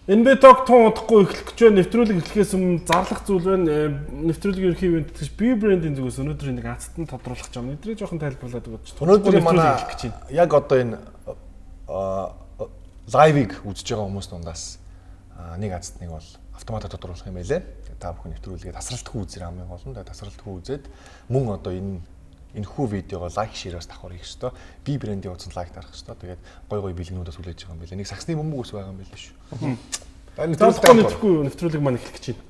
NBA Talk тун удахгүй эхлэх гэж байна. Нэвтрүүлэг эхлэхээс өмнө зарлах зүйл байна. Нэвтрүүлгийн ерхий ивент гэж B брендийн зүгээс өнөөдөр нэг азтан тодруулах гэж байна. Эдрийг жоохон тайлбарлаад өгөөч. Өнөөдөр манай яг одоо энэ лайвыг үзэж байгаа хүмүүс дундаас нэг азтныг бол автоматар тодруулах юм байлээ. Та бүхэн нэвтрүүлгээ тасралтгүй үзэр хамгийн гол нь тасралтгүй үзээд мөн одоо энэ энэхүү видеого лайк шеэраас давхар хийх ёстой. Би брендийн хуудсанд лайк дарах ёстой. Тэгээд гой гой бэлгнүүдээс хүлээж байгаа юм билээ. Нэг саксны бөмбөг ус байгаа юм билээ шүү. Нэвтрүүлэг маань эхлэх гэж байна.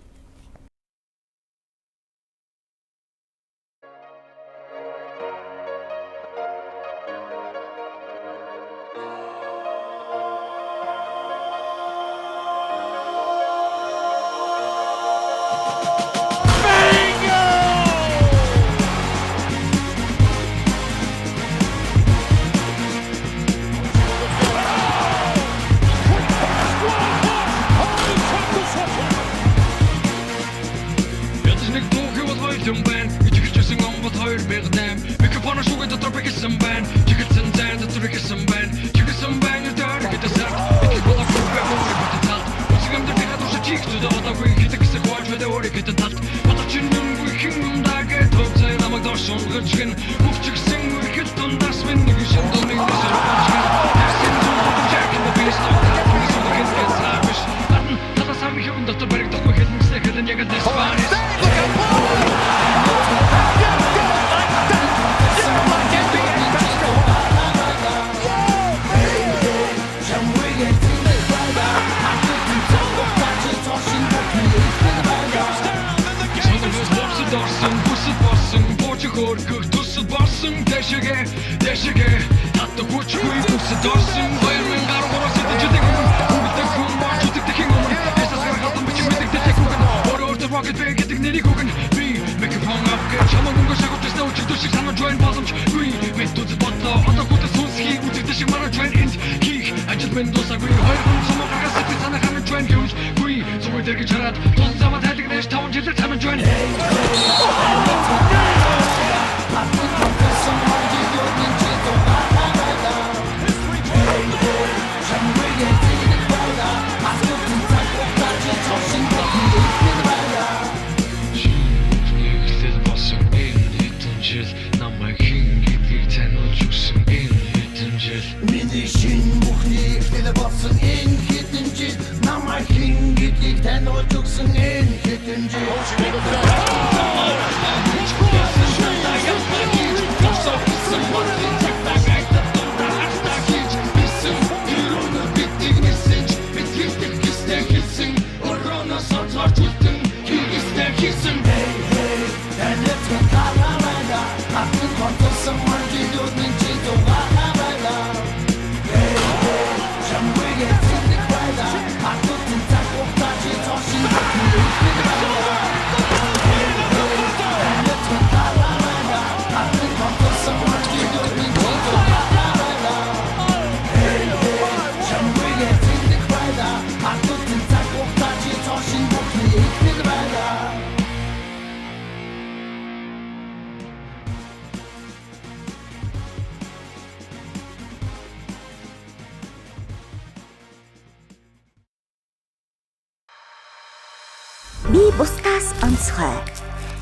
Би бусдаас онцгой.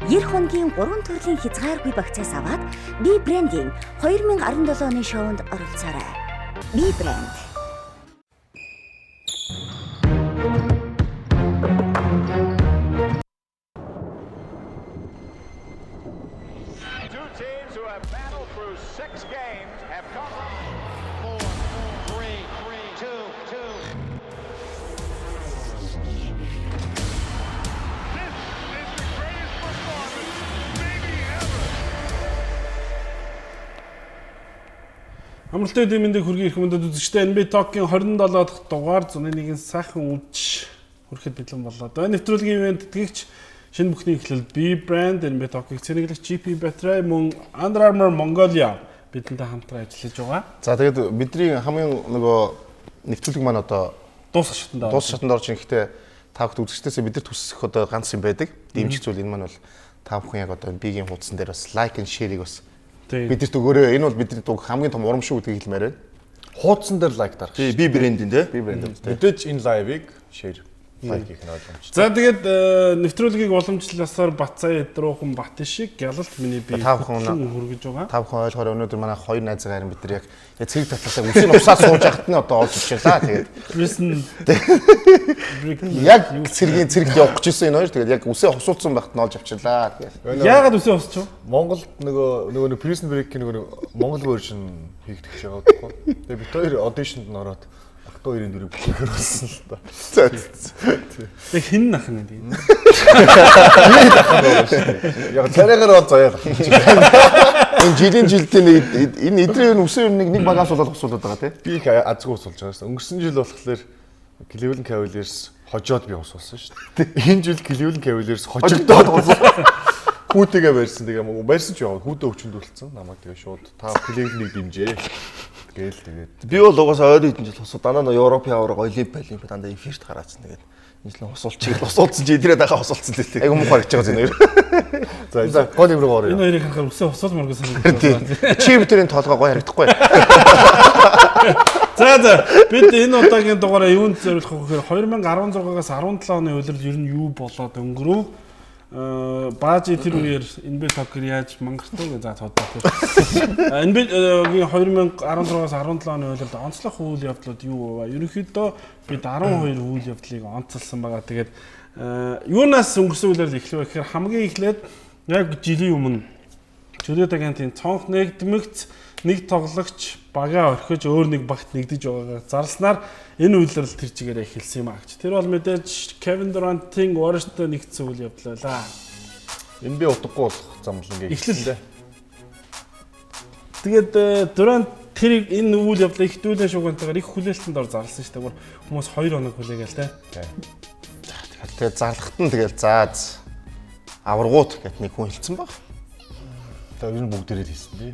90 хоногийн 3 төрлийн хязгааргүй багцаас аваад Би брендийн 2017 оны шоунд оролцоорой. Би брэнд. Two teams who have battled through 6 games have come 4, 3, 3, 2, 2. This is the greatest performance maybe ever. Амралтын өдрийн мэндийг хүргэе эрхэм хүндэт үзэгчдээ. NBA Talk-ийн 27 дахь дугаар зуны нэгэн сайхан үдш хүрэхэд бэлэн боллоо. Нэвтрүүлгийн ивент тэтгэгч шинэ бүхний эхлэл B brand, NBA Talk-ийг цэнэглэгч GP Battery мөн Under Armour Mongolia бидэнтэй хамтран ажиллаж байгаа. За тэгээд бидний хамгийн нөгөө нэвтрүүлэг маань одоо дуусах шатанд дуусах шатанд орж ирэхдээ та бүхэн үзэгчдээсээ бидэрт хүсэх одоо ганц юм байдаг. Дэмжих зүйл энэ маань бол та бүхэн яг одоо бигийн хуудсан дээр бас лайк and share-ийг бас бидэрт өгөөрэй. Энэ бол бидний дуг хамгийн том урамшиг гэдгийг хэлмээр байна. Хуудсан дээр лайк дарах. Тий, би брендинг те. Би брэнд үү. Мэдээж энэ лайвыг шеэр лайк хийх нь ойлгомжтой. За тэгээд нэвтрүүлгийг уламжлалсаар Батцаа Ядруухан Бат шиг гялалт миний бие Та бүхэн хүргэж байгаа. Та бүхэн ойлгохоор өнөөдөр манай хоёр найз гарын бид нар яг цэрэг татлалаа үсийг усаа сууж байхад нь одоо олж ичээлээ. Тэгээд Prison Break яг цэргийн цэрэгт явах гэж ирсэн энэ хоёр. Тэгээд яг үсээ хусуулсан байхад нь олж авчирлаа. Тэгээд Яагаад үсээ усчих вэ? Монголд нөгөө нэг Prison Break-ийн нөгөө Монгол version хийгдэх гэж байгаа байхгүй. Тэгээ бид хоёр audition-д нь ороод Октоо 94 бүлгээр болсон л та. За. Тэг хин нах нэ тийм. Яг царайгаар бол заяа. Энэ жилийн жилдээ нэг энэ эдрийн үсээ нэг багаас болоод хусуулаад байгаа тий. Би их азгүй усулж байгаа шээ. Өнгөрсөн жил болохоор Cleveland Cavaliers хожоод би усулсан шүү дээ. Энэ жил Cleveland Cavaliers хожигдоод усулсан. Хүүтэйгээ барьсан тэгээ барьсан ч яа хүүдээ өвчнөд үлдсэн. Намайг тэгээ шууд та Cleveland-ыг дэмжээ. Гээл тэгээд Би бол угаасаа ойр хэдэн жил хусуу дандаа нөө Европын аварга Олимп Олимп дандаа эфирт гараадсан тэгээд энэ жил хусуулчих гэл хусуулсан чи эдрээ дахиад хусуулсан л дээ. Айгу муухай харагдаж байгаа зэн хоёр. за гол юм руу орё. Энэ хоёрыг харахаар үсээ усуулмаар гэсэн санагдаж байна. Чи битэрийн толгой гоё харагдахгүй. За за бид энэ удаагийн дугаараа юунд зориулах вэ гэхээр 2016-аас 17 оны улирал ер нь юу болоод өнгөрөв? Баажи тэр үеэр NBA Talk-ээр яаж мангартав гэж за тодоо. NBA-гийн 2016-аас 17 оны улиралд онцлог үйл явдлууд юу вэ? Ерөнхийдөө бид 12 үйл явдлыг онцолсон байгаа. Тэгээд юунаас өнгөрсөн улирал эхлэв вэ гэхээр хамгийн эхлээд яг жилийн өмнө Чөлөөт агентийн цонх нэгдмэгц нэг тоглогч багаа орхиж өөр нэг багт нэгдэж байгаагаа зарласнаар энэ үйлрэл тэр чигээрээ эхэлсэн юм а гэж. Тэр бол мэдээж Кевин Дурант-ийн Warriors-тай нэгдсэн үйл явдал байлаа. NBA утгагүй болох замлангийг Эхлэл. Тэгээд Дурант тэр энэ үйл явдлаа их дүүлэн шугантайгаар их хүлээлтэнд ор зарласан шүү дээ. Бүр хүмүүс 2 хоног хүлээгээл те. Тэгээд зарлахад нь тэгэл заа аваргууд гэт нэг хүн хэлсэн баг. Одоо ер нь бүгдээрээ л хийсэн тий.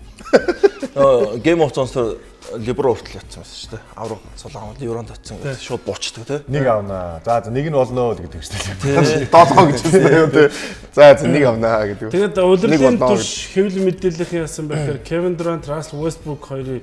Game of Thrones дээр LeBron хүртэл ятсан байсан шүү дээ. Авраг сулаан Евронд татсан гэж шууд буучдаг тий. Нэг авнаа. За за нэг нь болно л гэдэг шүү дээ. Доолгоо гэж хэлсэн юм тий. За за нэг авнаа гэдэг. Тэгээд улирлын турш хэвлэл мэдээллийн яасан бэ гэхээр Kevin Durant, Russell Westbrook хоёрын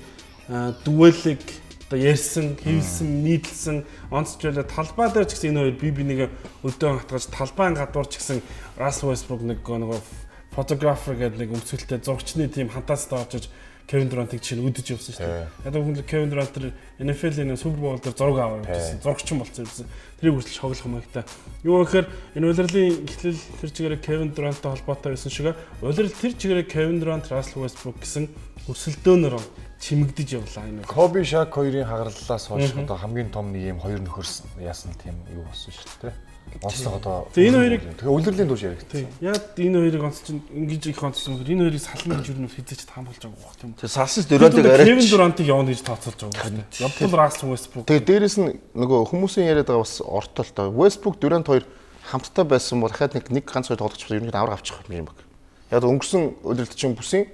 дуэлийг одоо ярьсан, хэвлсэн, нийтлсэн, онцж байлаа. Талбай дээр ч гэсэн энэ хоёр бие бинийгээ өдөөн хатгаж талбайн гадуур ч гэсэн Russell Westbrook нэг нөгөө фотографер гэдэг нэг өмсгөлтэй зурагчны тийм хантаастай орж иж Кевин Дурант-ыг жишээ нь өдөж явсан шүү дээ. Яг хүн Кевин Дурант тэр NFL-ийн Super Bowl дээр зураг аваад явжсэн. Зурагчин болсон юмсан. Тэрийг хүртэл шоглох маягтай. Юу гэхээр энэ улирлын эхлэл тэр чигээрээ Кевин Дурант-тай холбоотой байсан шиг улирал тэр чигээрээ Кевин Дурант, Russell Westbrook гэсэн өрсөлдөөнөөр чимэгдэж явлаа энэ. Коби Шак хоёрын хагараллаас хойш одоо хамгийн том нэг юм хоёр нөхөрс яасан тийм юу болсон шүү дээ. Онцлог одоо. Тэгээ энэ хоёрыг тэгээ улирлын турш яригдсан. Яг энэ хоёрыг онцож ингэж их онцсон гэхээр энэ хоёрыг сална гэж юу хэзээ ч таамаглаж байгаа байх тийм үү. Тэгээ салсан ч Durant-ыг арай Кевин Дурант-ыг явна гэж тооцоолж байгаа юм шүү дээ. Явбал Russell Westbrook. Тэгээ дээрэс нь нөгөө хүмүүсийн яриад байгаа бас ортолтой. Westbrook Durant хоёр хамттай байсан бол дахиад нэг ганц хоёр тоглогч ер нь авраг авчих юм баг. Яг өнгөрсөн улиралд чинь бүсийн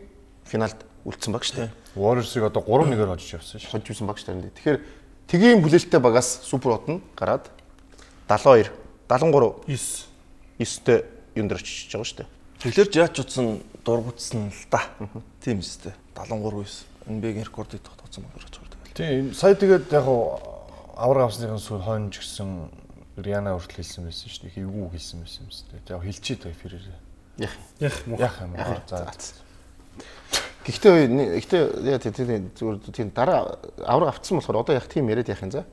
финалд үлдсэн баг шүү дээ. Warriors-ыг одоо 3-1-ээр хожиж явсан шүү. Хожиж явсан баг шүү дээ. Тэгэхээр тгийн хүлээлттэй багаас супер од нь гараад 72 73 9 9-тэй юун дээр очиж байгаа шүү дээ. Тэгэхээр яаж ч утсан дургуутсан л та. Тийм үстэй. 73 9 NBA-гийн рекордыг тогтооцсон баг очихор тэгэл. Тийм сая тэгээд яг авраг авсныхын сүүл хойно ч гэсэн Риана хүртэл хэлсэн байсан шүү дээ. Эвгүй хэлсэн байсан юм шүү дээ. Яг хэлчихээ та эфирээр. Яах Яах юм. За. Гэхдээ гэхдээ яа тийм зүгээр тийм дараа авраг авцсан болохоор одоо яг тийм яриад яах юм за.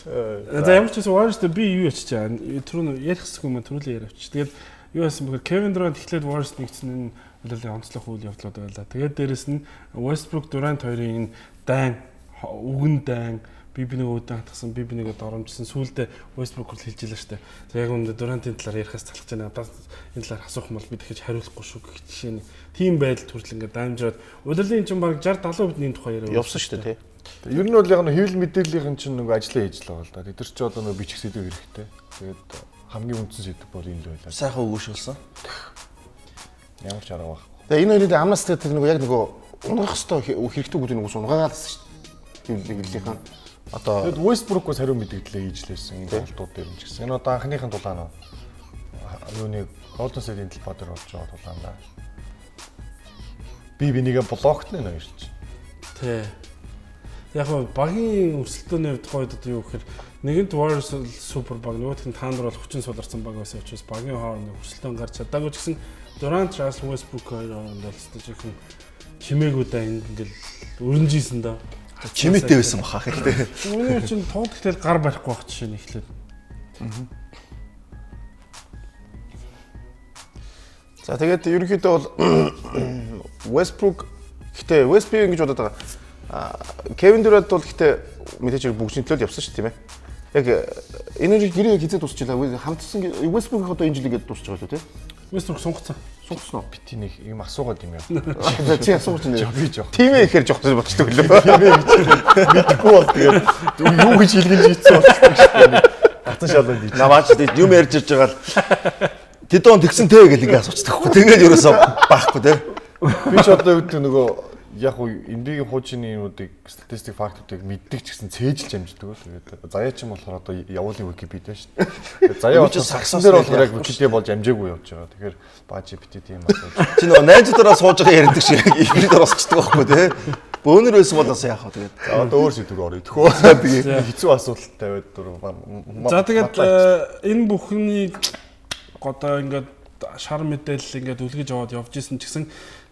За ямар ч байсан Warriors дээр би юу ячиж байгаа. Түрүү ярих хэсэг юм түрүүлээ яриавч. Тэгээд юу яасан бэхээр Kevin Durant эхлээд Warriors нэгдсэн энэ улирлын онцлог үйл явдлууд байлаа. Тэгээд дээрэс нь Westbrook Durant хоёрын энэ дайн үгэн дайн би бинийг өөдөн хатгсан, би бинийг доромжсон. Сүүлдээ Westbrook хүртэл хэлж илаа штэ. За яг үүндээ Durant-ын талаар ярихаас залхаж байна. Надаас энэ талаар асуух юм бол би дахиж хариулахгүй шүү гэх жишээ нь. Тийм байдал хүртэл ингээд дамжираад улирлын чинь баг 60 70% энэ тухай яриа явсан штэ тий. Ер нь бол яг нь хэвлэл мэдээллийн чинь нөгөө ажлаа хийж л байгаа л да. Тэд нар чи одоо нөгөө бичих сэдв хэрэгтэй. Тэгээд хамгийн үндсэн сэдв бол энэ л байлаа. Сайхан өгөөш болсон. Ямар ч арга байхгүй. Тэгээ энэ хоёрын амнаас тэр нөгөө яг нөгөө унгах хэвээр хэрэгтэй бүгдийг нөгөө унгаагаал гэсэн шүү дээ. Хэвлэлийнхэн одоо Тэгэд Westbrook-оос хариу мэдээлэл хийж лээсэн энэ тоглолтууд дээр нь ч гэсэн. Энэ одоо анхныхын тулаан уу? Юуны Golden State-ийн талбай дээр болж байгаа тулаан да. Би бинийгээ блоктны нэ хоёр чинь. Тий. Яг нь багийн өрсөлдөөний хувьд гоё одоо юу гэхээр нэгэнт Warriors супер баг, нөгөөх нь Thunder бол хүчин суларсан баг байсан учраас багийн хооронд өрсөлдөөн гарч чадаагүй ч гэсэн Durant, Russell Westbrook хоёр хооронд бол өстой жихэн чимээгүй да ингээл өрнжийсэн да. Чимээтэй байсан баха хэрэгтэй. Үүний чинь тоглолт гэтэл гар барихгүй байх жишээ нь эхлээд. За тэгээд ерөнхийдөө бол Westbrook гэтээ Westbrook ингэж бодоод байгаа. Кевин Durant бол гэтээ мэдээж хэрэг бүгжийн төлөө явсан шүү дээ, тийм ээ. Яг энэ гэрээ яг хизээ дуусчихлаа. Хамтсан Westbrook одоо энэ жил ингээд дуусчих байлуу тий. Westbrook сунгацсан. Сунгасан уу? Бити нэг юм асуугаад юм яа. За чи асууж байна. Би жоох. Тийм ээ ихээр жоох болчихдог лөө. Мэдгүй бол тэгээд юу гэж хэлгэн жийцсэн болчихдог шүү дээ. Гацан шалаад ийц. Наваач тэгээд юм ярьж ирж байгаа л тэдэн тэгсэн тэ гэл ингээ асуучдаг хгүй. Тэгээд ерөөсөө байхгүй те. Би ч одоо юу гэдэг нөгөө яг уу NBA-ийн хуучны юмнуудыг статистик фактуудыг мэддэг ч гэсэн цээжилж амждаг л. Тэгээд заяа ч юм болохоор одоо явуулын Wikipedia шүү дээ. Заяа Юу ч болохоор сагсан сагсан дээр болохоор яг яахгүй Wikipedia болж амжаагүй явж байгаа. Тэгэхээр ба GPT тийм асууж. Чи нөгөө найзуудаараа сууж байгаа ярьдаг шиг яг эврид оросчдаг байхгүй те. Бөөнөр байсан бол бас яах вэ тэгээд. За одоо өөр сэдв рүү орё. Тэхүү. Хэцүү асуудал тавиад дөрөв. За тэгээд энэ бүхнийг одоо ингээд шар мэдээлэл ингээд үлгэж аваад явж исэн ч гэсэн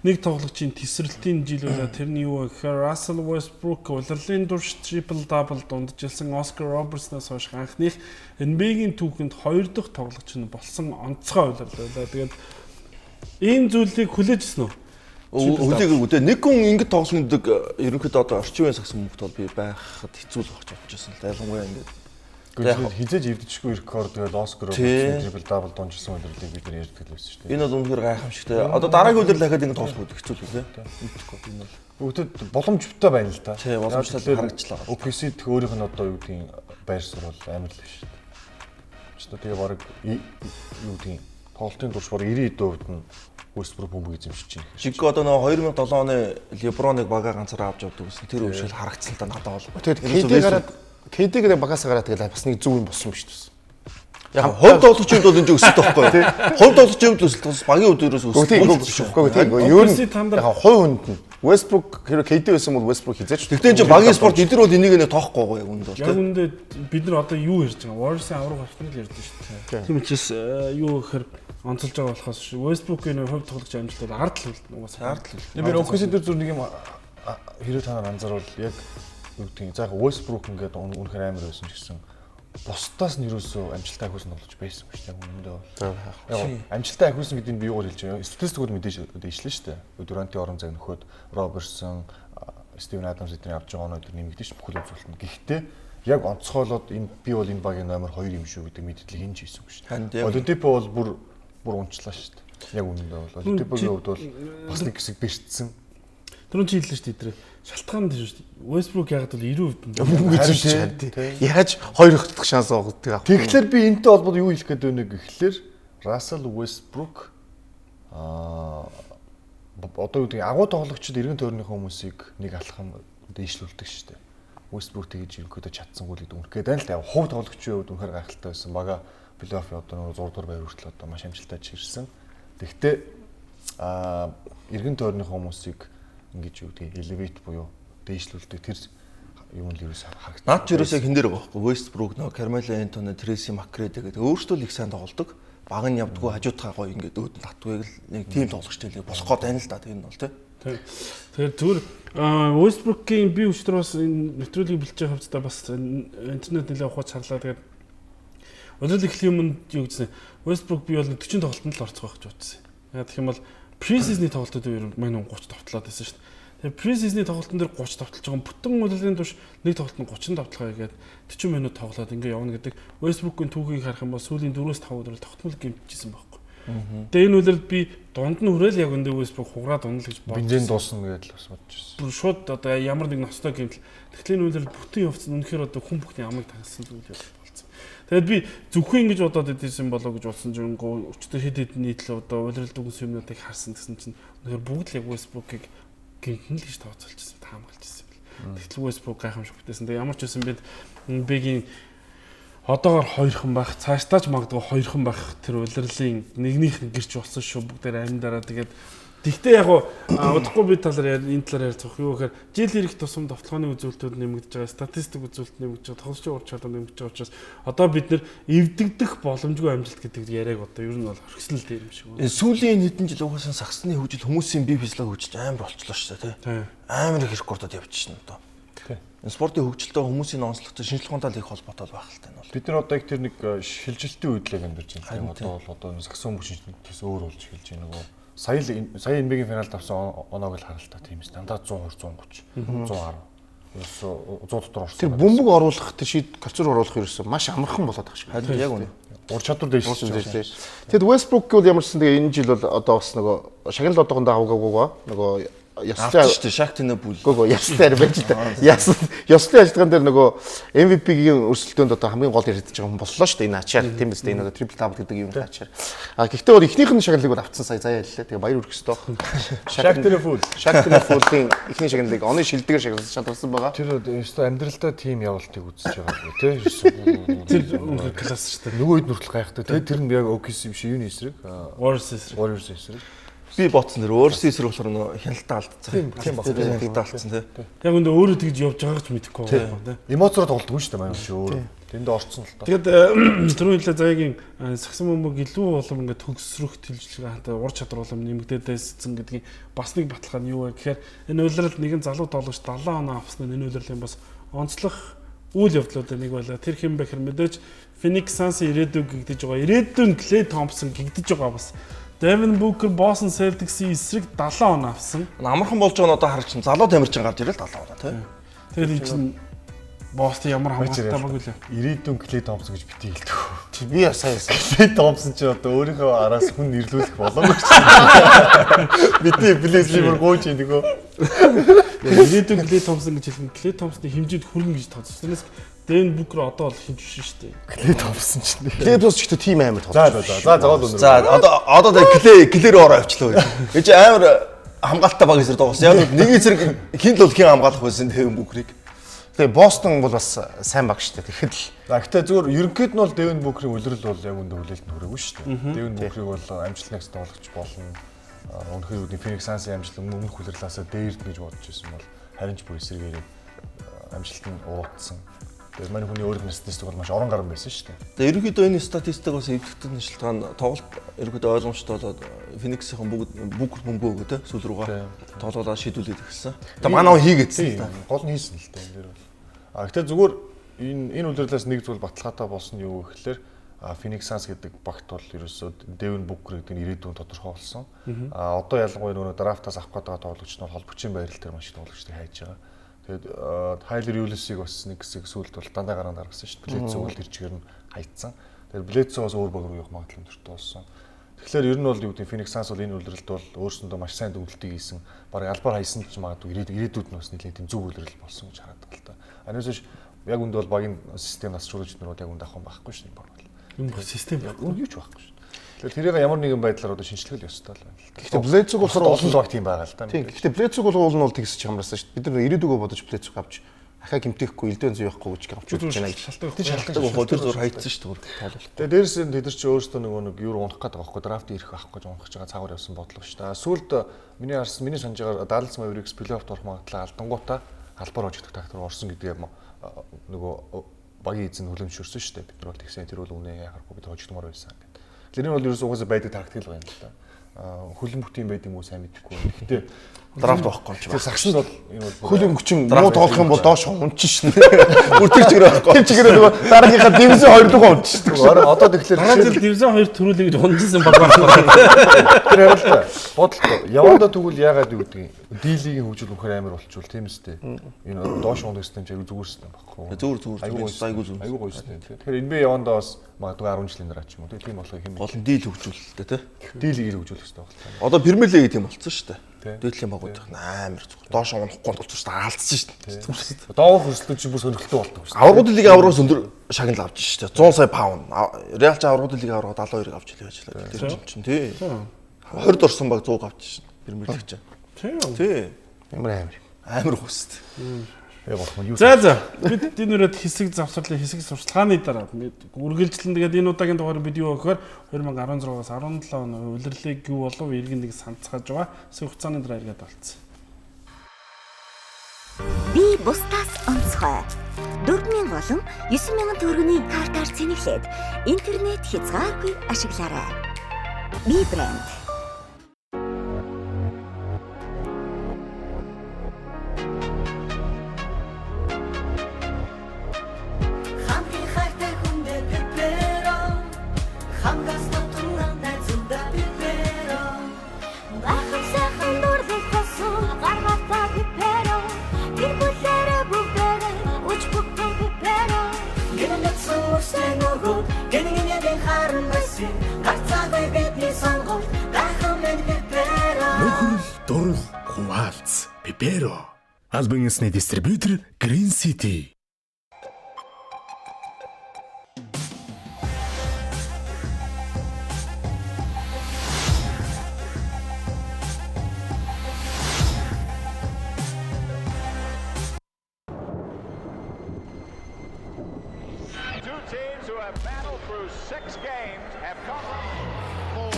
нэг тоглогчийн тесрэлтийн жил байлаа. Тэрний юу вэ гэхээр Russell Westbrook улирлын турш triple double дунджилсан Oscar Robertson-аас хойш анхных NBA-гийн түүхэнд хоёр дахь тоглогч нь болсон онцгой улирал байлаа. Тэгээд ийм зүйлийг хүлээж ирсэн үү? Хүлээгээгүй те. Нэг хүн ингэж тоглоно гэдэг ерөнхийдөө одоо орчин үеийн сагсан хүмүүст бол би байхад хэцүү л багч бодож байсан л да. Ялангуяа ингээд Гэхдээ хизээж эвдчихгүй рекорд тэгэл Оскар Тий. Робертсон трипл дабл дунжилсан улирлыг бид нар ярьдаг л байсан шүү дээ. энэ бол үнэхээр гайхамшигтай. Одоо дараагийн үлрэл дахиад ингэ тоглох үед хэцүү л үү те. Мэдхгүй энэ бол Бүгдэд боломжтой байна л да. Тий, боломжтой Яг харагдлаа. OKC дэх өөрийнх нь одоо юу гэдгийг байр суурь бол амар л биш шүү дээ. Ч тэгээ бараг юу гэдгийг тоглолтын турш бараг 90% нь Westbrook бөмбөг эзэмшиж байна. Жиггүй одоо нөгөө 2007 оны Леброныг багаа ганцаараа авч явдаг гэсэн тэр үе шиг л харагдсан л да надад бол. Тэгээд KD гараад KD гэдэг багаас гараад тэгэл бас нэг зөв юм болсон юм шүү дээ. Яг хувь тоглогчийн хувьд бол энэ ч өсөлт байхгүй юу? Хувь тоглогчийн хувьд өсөлт бас багийн хувьд ерөөс Гэхдээ тийм өсөлт шүү. үгүй тийм ер OKC нь Thunder- яг хувь хүнд нь Westbrook хэрвээ KD байсан бол Westbrook хизээч. Тэгтээ энэ чинь багийн спорт эдгээр бол энийг нэг тоохгүй байгаа яг үүнд бол Яг тийм. үүндээ бид нар одоо юу ярьж байгаа? Warriors-ийн авраг гарахыг л ярьж байна шүү дээ. Тийм учраас юу гэхээр онцолж байгаа болохоос шүү. Westbrook-ийн хувь тоглогч амжилт бол ард л үлдэнэ угаасаа. Ард л үлдэнэ. Би OKC дээр зүр нэг юм хэрэг та нар анзаарвал яг юу гэдгийг за яг Westbrook ингээд үнэхээр амар байсан ч гэсэн бусдаас нь ерөөсөө амжилттай ахиулсан тоглож байсан шүү дээ. Яг үнэндээ бол. Яг амжилттай ахиулсан гэдэг нь би юугаар хэлж байгаа. Статистикууд мэдээж дэвшлээ шүү дээ. Дуранти орон зай нөхөд Робертсон, Стивен Адамс эдний авч байгаа оноо өдр нэмэгдэж ш бүхэл үзүүлэлт нь. Гэхдээ яг онцгойлоод энэ би бол энэ багийн номер 2 юм шүү гэдэг мэдээлэл хинж хийсэн шүү дээ. Олимпио бол бүр бүр унчлаа шүү дээ. Яг үнэндээ бол Олимпиогийн хувьд бол бас нэг хэсэг бэртсэн. Түрүүн чи хэллээ шүү дээ эдрээ. Шалтгаан тэр шүү дээ. Westbrook яг бол 90% нь. Бөмбөг эзэмшиж чад. Яаж хоёр дахь шанс авах авах. Тэгэхээр би энэтэй холбоотой юу хэлэх гээд байна вэ гэхлээр Russell Westbrook одоо юу гэдэг агуу тоглогчид эргэн тойрныхоо хүмүүсийг нэг алхам дээшлүүлдэг шүү дээ. Westbrook тэгж ерөнхийдөө чадсангүй л гэдэг үнэхээр байна л да. Хувь тоглогчийн хувьд үнэхээр гайхалтай байсан. Бага плей-офф одоо 6 дугаар байр хүртэл одоо маш амжилттай чирсэн. Тэгвэл эргэн тойрныхоо хүмүүсийг ингэж юу гэдэг elevate буюу дээшлүүлдэг тэр юм л ерөөс харагдсан. Наад ч ерөөсөө хин дээр байгаа байхгүй Westbrook нөө Carmelo Anthony, Tracy McGrady гэдэг өөрсдөө л их сайн тоглодог. Баг нь явдггүй хажуудгаа гоё ингээд өөд нь татвыг л нэг тим тоглогчтой л болох гээд байна л да тэр нь бол тий. Тэгэхээр зүгээр Westbrook-ийн би өчтөр бас энэ нэвтрүүлгийг бэлтжиж байгаа хувьцаа бас интернет нэлээд ухаж харлаа. Тэгээд улирал эхлийн өмнө юу гэсэн Westbrook би бол 40 тоглолтод л орцгоох гэж бодсон. Яг гэх юм бол pre-season-ы тоглолтод ер нь мань 30 товтлоод байсан шүү дээ. Тэгээ pre-season-ы тоглолтын дээр 30 товтлож байгаа бүтэн улирлын турш нэг тоглолтод 30 товтлохоо хийгээд 40 минут тоглоод ингээ явна гэдэг Westbrook-ийн түүхийг харах юм бол сүүлийн 4-5 өдөр тогтмол гэмтчихсэн байхгүй. Тэгээ энэ улиралд би дунд нь хүрээл яг өндөө Westbrook хугараад унал гэж бодсон. Бензин дуусна гэдэл бас бодож байсан. Бүр шууд одоо ямар нэг ностой гэмтэл. Тэгэхээр энэ улирал бүтэн явцсан үнэхээр одоо хүн бүхний амыг тагсан зүйл болсон. Тэгээд би зөвхөн ингэж бодоод идэсэн болоо гэж бодсон чинь өчтөр хэд хэдэн нийтлэл одоо улирал дүгнсэн юмнуудыг харсан гэсэн чинь үнэхээр бүгд л яг Westbrook-ыг гэмтэн л гэж тооцоолчихсон, таамаглажсэн юм бэл. Тэгтэл Westbrook гайхамшиг бүтээсэн. Тэгээд ямар ч байсан бид NBA-гийн одоогор хоёрхан байх, цаашдаа ч магадгүй хоёрхан байх тэр улирлын нэгнийх нь гэрч болсон шүү бүгдээр амьдараа тэгээд Тэгтээ яг удахгүй би талаар энэ талаар ярилцах юу гэхээр жил ирэх тусам довтлооны үзүүлэлтүүд нэмэгдэж байгаа, статистик үзүүлэлт нэмэгдэж байгаа, тоглогчийн ур чадвар нэмэгдэж байгаа учраас одоо бид нэр эвдэгдэх боломжгүй амжилт гэдэг яриаг одоо ер нь бол орхисон л дээр юм шиг байна. Сүүлийн хэдэн жил угаасаа сагсны хөгжил хүмүүсийн бие физиологи хөгжилж амар болчлоо шүү дээ, тий. Амар их рекордод явчихсан одоо. Энэ спортын хөгжилтэй хүмүүсийн онцлогтой шинжлэх ухаантай их холбоотой байх л та энэ бол. Бид нар одоо яг тэр нэг шилжилтийн үед л амьдарч байна. Одоо бол одоо сагсан хүмүүс шинжилтээс өөр болж эхэлж байна нөгөө. Сая NBA-ийн финалд авсан оноог л харал та тийм ээ. Дандаа 120, 130, 110. Ерөөсөө 100 дотор орсон. Тэр бөмбөг оруулах тэр шид кальцор оруулах ерөөсөө маш амархан болоод байгаа шиг. Харин яг үнэ. Ур чадвар дээшилж. Тэгэд Westbrook гэвэл ямар ч гэсэн тэгээ энэ жил бол одоо бас нөгөө шагнал одоохондоо авгаагүй нөгөө ёслын шүү дээ. Шак тэнэ бүл. Гөө ёслын арай байж та. Ёслын ажиллагаан дээр нөгөө MVP-гийн өрсөлдөөнд одоо хамгийн гол яригдж байгаа хүн боллоо шүү дээ. Энэ ачаар тийм биз дээ. Энэ одоо triple double гэдэг юм ачаар. А гэхдээ бол эхнийх нь шагналыг бол авцсан сая заяа хэллээ. Тэгээ баяр хүрэх ёстой. Шак тэнэ бүл. Шак тэнэ бүлийн эхний шагналыг оны шилдэгээр шагналсан шалгарсан байгаа. Тэр ёстой амьдралдаа тим явуултыг үзэж байгаа юм тий. Тэр үнэхээр класс шүү дээ. Нөгөө хэд нүртэл гайхдаг. Тэгээ тэр нь яг OKC биш юуны эсрэг? Warriors эсрэг. Би бодсон дэр өөрсдөө эсрэг болохоор нөө хяналтаа алдсан. Тийм баг. Хяналтаа алдсан тий. Яг үндэ өөрөө тэгж явж байгааг ч мэдэхгүй байгаа тий. Эмоцоор тоглолтгүй шүү дээ маань чи өөрөө. Тэнд орцсон л доо. Тэгэд түрүүн хэлээ заяагийн сагсан бөмбөг илүү улам ингээд төгсрөх төлжлөг хантай ур чадвар улам нэмэгдээд байсан гэдгийг бас нэг баталгаа нь юу вэ гэхээр энэ улирал нэгэн залуу тоглогч 70 оноо авсан нь энэ улирлын бас онцлох үйл явдлуудын нэг байлаа. Тэр хэн бэ гэхээр мэдээж Phoenix Suns-ын ирээдүйг гэгдэж байгаа. Ирээдүйн Klay Thompson гэгдэж байгаа бас. Devin Booker Boston Celtics-ийн эсрэг 70 оноо авсан. Амархан болж байгаа нь одоо харж чинь залуу тамирчин гарч ирэл 70 оноо тий. Тэгээд энэ чинь Boston ямар хамгаалалттай баг үлээ. Ирээдүйн Klay Thompson гэж бити хэлдэг. Би сайн сайн. Klay Thompson чи одоо өөрийнхөө араас хүн нэрлүүлэх боломжгүй чинь. Бити плиз би бүр гооч юм дэгөө. Ирээдүйн Klay Thompson гэж хэлэх нь Klay Thompson-ы хэмжээнд хүрнэ гэж тооцсон. Тэрнээс Devin Booker одоо бол хинж биш шүү дээ. Klay Thompson ч нэ. Klay Thompson ч гэхдээ тийм амар тоглож. За за зоол өнөр. За одоо тэгээ Klay рүү ороо авчлаа. Энэ чи амар хамгаалалттай баг эсрэг тоглосон. Яг нэг эсрэг хин л бол хин хамгаалах байсан Devin Booker-ыг. Тэгээ Бостон бол бас сайн баг шүү дээ. Тэгэхэд л за гэхдээ зүгээр ерөнхийд нь бол Devin Booker-ийн үлрэл бол яг үндэ хүлээлтэнд хүрээгүй шүү дээ. Devin Booker-ыг бол амжилт нэгс тоглогч болно. Үнэхээр үгүй Phoenix Suns-ын амжилт өмнөх үлрэлээсээ дээрдэн гэж бодож байсан бол харин ч бүр эсрэгээр амжилт нь уруудсан. Тэгээд манай хүний өөрийнх нь статистик бол маш орон гарan байсан шүү дээ. Тэгээд ерөнхийдөө энэ статистик бас эвдэгдэн шалтгаан тоглолт ерөнхийдөө ойлгомжтой болоод Phoenix-ийн бүгд Booker бөмбөө өгөө те сүүл рүүгээ тоглоолаа шийдүүлээд эхэлсэн. Тэгээд манай хүн хийгээдсэн л та. Гол нь хийсэн л та энэ дээр бол. А гэхдээ зүгээр энэ үлрэлээс нэг зүйл баталгаатай болсон нь юу гэхээр Phoenix Suns гэдэг багт бол ерөөсөө Devin Booker гэдэг нь ирээдүйн тодорхой болсон. А одоо ялангуяа нөгөө драфтаас авах гэдэг тоглогч нь холбогчийн байрал дээр маш их тоглогчдыг хайж байгаа. Тэгээд Tyler Ulis-ийг бас нэг хэсэг сүүлд бол дандаа гараанд гаргасан шүү дээ. Bledsoe бол тэр чигээр нь хайцсан. Тэгээд Bledsoe бас өөр баг руу явах магадлал өндөртэй болсон. Тэгэхээр ер нь бол юу гэдэг Phoenix Suns бол энэ үлрэлд бол өөрсөндөө маш сайн дүгнэлтийг хийсэн. Бараг албаар хайсан ч магадгүй ирээдүйд нь бас нэлээд тийм зөв үлрэл болсон гэж хараад байгаа л та. Анаас биш яг үнд бол багийн систем насжуулагч нар бол яг үнд авах юм байхгүй шүү дээ баг бол. Энэ систем юу ч байхгүй шүү. Тэгэхээр тэрийг ямар нэгэн байдлаар одоо шинжлэх л ёстой л байна л та. Гэхдээ Bledsoe болохоор олон баг тийм байгаа л та. Тийм. Гэхдээ Bledsoe бол уул нь бол тэгсэж хамраасан шүү дээ. Бид нар ирээдүгөө бодож Bledsoe авч ахаа гэмтэхгүй элдвэн зүй явахгүй гэж авч үзэж байна. Шалтгаан шалтгаан гоо тэр зур хайцсан шүү дээ. Тэгээ дээрээс нь тэд нар чи өөрсдөө нөгөө нэг юу унах гээд байгаа байхгүй драфт ирэх авах гэж унах гэж байгаа цаагаар явсан бодлого шүү дээ. Сүүлд миний харсан миний санаж байгаа Dallas Mavericks плей-оффт орох магадлал алдангуудаа албаар хожигдох тактик руу орсон гэдгээ нөгөө багийн эзэн хүлэмжшөрсөн шүү дээ. Бид нар бол тэгсэн тэр бол үнэ яхахгүй бид хожигдмоор байсан гэдэг. Тэр нь бол ерөөсөө угаасаа байдаг тактик л байна л да. Хөлбөмбөгт юм байд юм уу сайн мэдэхгүй. Гэхдээ драфт байхгүй юм чи. Тэр сагсанд бол энэ бол хөлбөмбөгчин муу тоглох юм бол доош унчих шин. Бүр тэр чигээр байхгүй. Тэр чигээр нөгөө дараагийнхаа дивизион 2 руу унчих шүү. Одоо тэгэхээр дараа жил дивизион 2 төрүүлээ гэж унжсэн баг байхгүй. Тэр харин л бодлоо. Явандаа тэгвэл яагаад юу гэдгийг D-лигийн хөгжил үнэхээр амар болчихвол тийм үстэй. Энэ доош ундаг систем чи аягүй зүгээр систем байхгүй. Зүгээр зүгээр аягүй аягүй зүгээр. Аягүй гоё систем. Тэгэхээр NBA явандаа бас магадгүй 10 жилийн дараа ч юм уу тийм болохыг хэм. Гол нь дийл хөгжүүлэлтэй тий. D-лигийг хөгжүүлэх хэрэгтэй байна. Одоо Premier League тийм болцсон шүү дээ. Дээдлийн багууд амар зүгээр. Доош унахгүй болчихсон шүү дээ. Алдсан шүү дээ. Доогуур хөрслөө чи бүр сонирхолтой болдог шүү дээ. Аврагууд лигийн аврагаас өндөр шагнал авч шүү дээ. 100 сая паунд. Реал ч аврагууд лигийн аврагууд 72-ыг авч илээ ажиллаа. Тэр чинь тий. 20-д орсон баг 100 авч шин. Premier League чинь. Тийм. Тий. Ямар амар. Амар хөст. Яа болох юм юу? За. Бид энэ үрээд хэсэг завсарлын хэсэг сурчлагын дараа үргэлжлэн тэгээд энэ удаагийн дугаар бид юу гэхээр 2016-аас 17 оны улирлыг юу болов иргэн нэг санацгааж байгаа. Хэсэг хугацааны дараа эргээд олцсон. Би бусдаас онцгой. 4000 болон 9000 төгрөгийн картаар цэнэглээд интернет хязгааргүй ашиглаарай. Би брэнд. Албан ёсны дистрибьютор Green City. Two teams who have battled through 6 games have come up 4,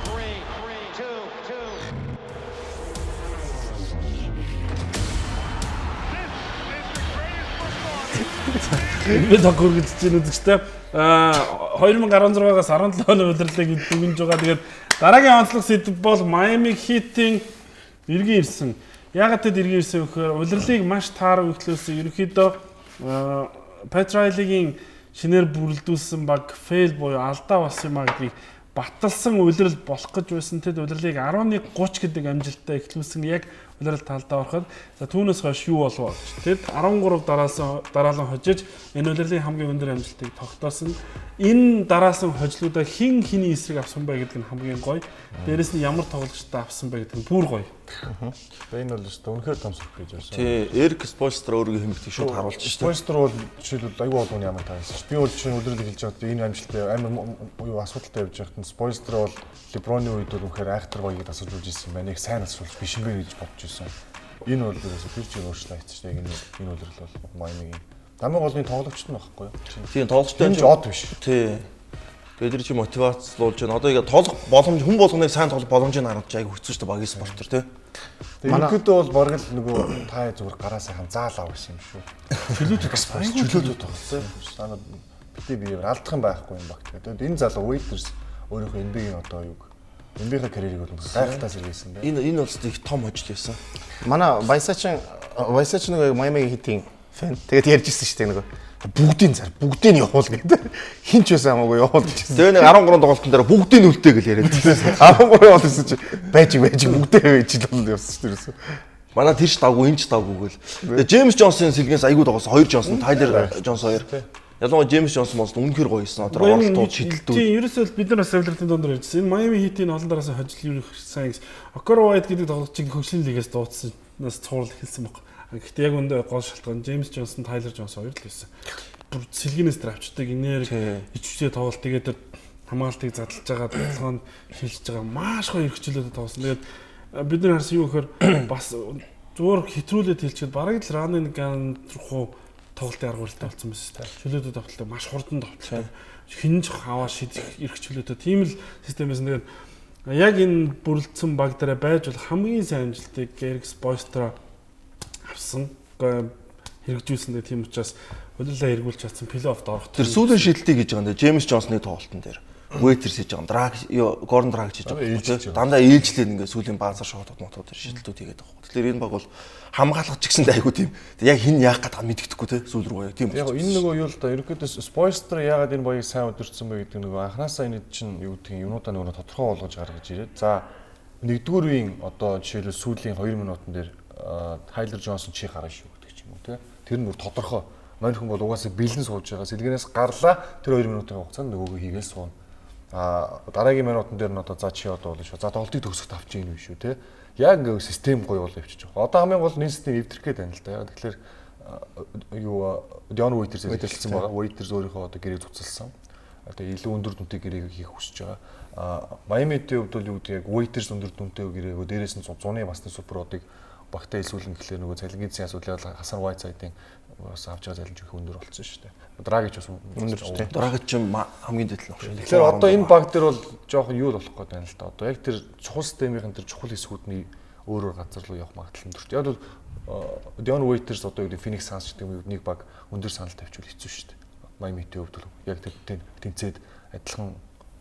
3, 3, 2, 2. Би тог үргэлжлэж байна үзэгчтэй. 2016-аас 17 оны улирлыг дүгнж байгаа. Тэгээд дараагийн онцлог сэдэв бол Miami Heat-ийн эргэн ирсэн. Яагаад тэд эргэн ирсэн вэ гэхээр улирлыг маш таар эхлүүлсэн. Ерөнхийдөө Pat Riley-гийн шинээр бүрэлдүүлсэн баг fail буюу алдаа болсон юм а гэдгийг баталсан улирал болох гэж байсан. Тэд улирлыг 11:30 гэдэг амжилттай эхлүүлсэн. Яг улирал талдаа ороход за түүнээс хойш юу болов гэж. Тэд 13 дараалан хожиж энэ улирлын хамгийн өндөр амжилтыг тогтоосон. Энэ дараалсан хожлуудаа хэн хэний эсрэг авсан бэ гэдэг нь хамгийн гоё. Дээрэс нь ямар тоглогчтой авсан бэ гэдэг нь бүр гоё. Энэ бол өстө үнэхээр том сюрприз байсан. Тий, Эрик Спольстер өөрийгөө хэмждэг шууд харуулж шүү дээ. Спольстер бол жишээлбэл аюул болгоны ямар таарсан шүү. Би бол жишээ нь улирал хэлж байгаад энэ амжилттай амар юу асуудалтай явж байхад нь Спольстер бол Леброны үед бол үнэхээр айхтар багийг тасалжуулж ирсэн байна. Яг сайн тасалжуулж биш юм бэ гэж бодож ирсэн. Энэ бол ерөөсөө тэр чиг өөрчлөлт хийсэн шүү дээ. Энэ улирал бол Майамигийн дамын голны тоглогчд нь багхгүй юу? Тийм, тоглогчтой нь од биш. Тий. Тэгээд тэр чи мотивацлуулж байна. Одоо ингээ тоглох боломж хүн болгоныг сайн тоглох боломжийг харуулж айгу хэцүү шүү дээ багийн спортер тий. Ерөнхийдөө бол бараг л нөгөө та зүгээр гараа сайхан заал ав гэсэн юм шүү. Чөлөөтэй бас чөлөөтэй тоглосон. Санаа битээ биеэр алдах юм байхгүй юм багт. Тэгээд энэ залуу Waiters өөрийнхөө NBA-ийн одоо юг NBA-ийн карьерийг бол гайхалтай сэргээсэн байна. Энэ бол их том хожил байсан. Манай Вайсачин нөгөө Miami Heat-ийн фэн. Тэгээд ярьж ирсэн шүү дээ нөгөө бүгдийн зар бүгдийг явуул гэдэг. Хин ч байсан хамаагүй явуул гэж. Тэгээ нэг 13 тоглолтын дээр бүгдийг үлдээ гэж яриад байсан. 13 бол гэсэн чи байж бүгдээ байж л явсан шүү дээ. Манай тэр ч давгүй энэ ч давгүй гэл. Тэгээ Джеймс Джонсын сэлгээс айгүй тоглосон. 2 Джонсон, Тайлер Джонс хоёр. Ялангуяа Джеймс Джонсон бол үнэхээр гоё байсан. Одоо оролтууд шидэлтүүд. Тийм, ерөөсөө бид нар бас авилгын дундаар ярьжсэн. Энэ Miami Heat-ийн олон дараасан хожил юу сайн гэсэн. Окоро White гэдэг тоглогчийг хөгжлийн лигээс дуудсанаас цуврал эхэлсэн баг. Гэхдээ яг үндэ гол шалтгаан Джеймс Джонсон, Тайлер Джонсон хоёр л байсан. Бүр сэлгэнээс тэр авчдаг энерги, ичвчээ тоглолт тэгээд тэр хамгаалтыг задлж байгаа, тоглоонд шилжиж байгаа маш гоё эрхчлөөд тоглосон. Тэгээд бид нар харсан юу гэхээр бас зүгээр хэтрүүлээд хэлчихэд бараг л running gun руу тоглолтын арга барилтай болсон байсан шүү дээ. Чөлөөтэй тоглолтыг маш хурдан тоглолттой. Хинж аваа шидэх эрх чөлөөтэй тийм л систем байсан. Тэгээд яг энэ бүрэлдсэн баг дээр байж бол хамгийн сайн амжилтыг Эрик Спойстро авсан. Хэрэгжүүлсэн. Тийм учраас улирлаа эргүүлж чадсан плей-оффд орох. Тэр сүүлийн шидэлтийг хийж байгаа юм дээ. Джеймс Джонсны тоглолтын дээр Уэйтерс хийж байгаа юм. Драг Гордон Драг хийж байгаа. Дандаа ээлжлээд ингээ сүүлийн баазар шотод мотууд шидэлтүүд хийгээд байгаа. Тэгэхээр энэ баг бол хамгаалах ч гэсэндээ айгүй тийм. Яг хин яах гээд байгаа мэддэхгүй те сүүл рүү тийм. Яг энэ нөгөө юу л да ерөнхийдөө Спойстер яагаад энэ багийг сайн удирдсан бэ гэдэг нөгөө анханасаа энэ чинь юу гэдгийг юмнуудаа нөгөө тодорхой болгож гаргаж ирээд за нэгдүгээр үеийн одоо жишээлбэл сүүлийн 2 минутан дээр Тайлер Джонсон чи гарна шүү гэдэг ч юм уу те. Тэр нь бүр тодорхой. Мань хүн бол угаасаа бэлэн сууж байгаа. Сэлгэнээс гарлаа тэр 2 минутын хугацаанд нөгөөгөө хийгээл сууна. А дараагийн минутан дээр нь одоо за чи одоо болно шүү. За тоглолтыг төгсөх тавч юм биш үү те. Яг ингээ систем гоё бол явчих жоох. Одоо хамгийн гол нь энэ систем эвдрэх гээд байна л да. Яг тэгэхээр юу Дион Уэйтерс хэлсэн байгаа. Уэйтерс өөрийнхөө одоо гэрээг цуцалсан. Одоо илүү өндөр дүнтэй гэрээг хийх хүсэж байгаа. А Майамитэй хувьд бол юу гэдэг яг Уэйтерс өндөр дүнтэй гэрээгөө дээрээс нь зуны басны суперуудыг Багтаа илсүүлэн гэхлээр нөгөө цалингийн зэсийн асуудал Хасан Whiteside-ийн бас авч байгаа цалин жих өндөр болсон шүү дээ. Драгич бас өндөр шүү дээ. Драгич ч хамгийн дэд л багш. Тэгэхээр одоо энэ баг дээр бол жоохон юу л болох гээд байна л да. Одоо яг тэр чухал системийн тэр чухал хэсгүүд нь өөр өөр газар руу явах магадлал өндөрт. Яг бол Dion Waiters одоо юу гэдэг Phoenix Suns гэдэг юм нэг баг өндөр санал тавьчвал хэцүү шүү дээ. Miami Heat-ийн хувьд бол яг тэр тэнцээд адилхан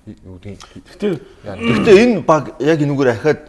юу гэдэг. Гэхдээ энэ баг яг энүүгээр ахаад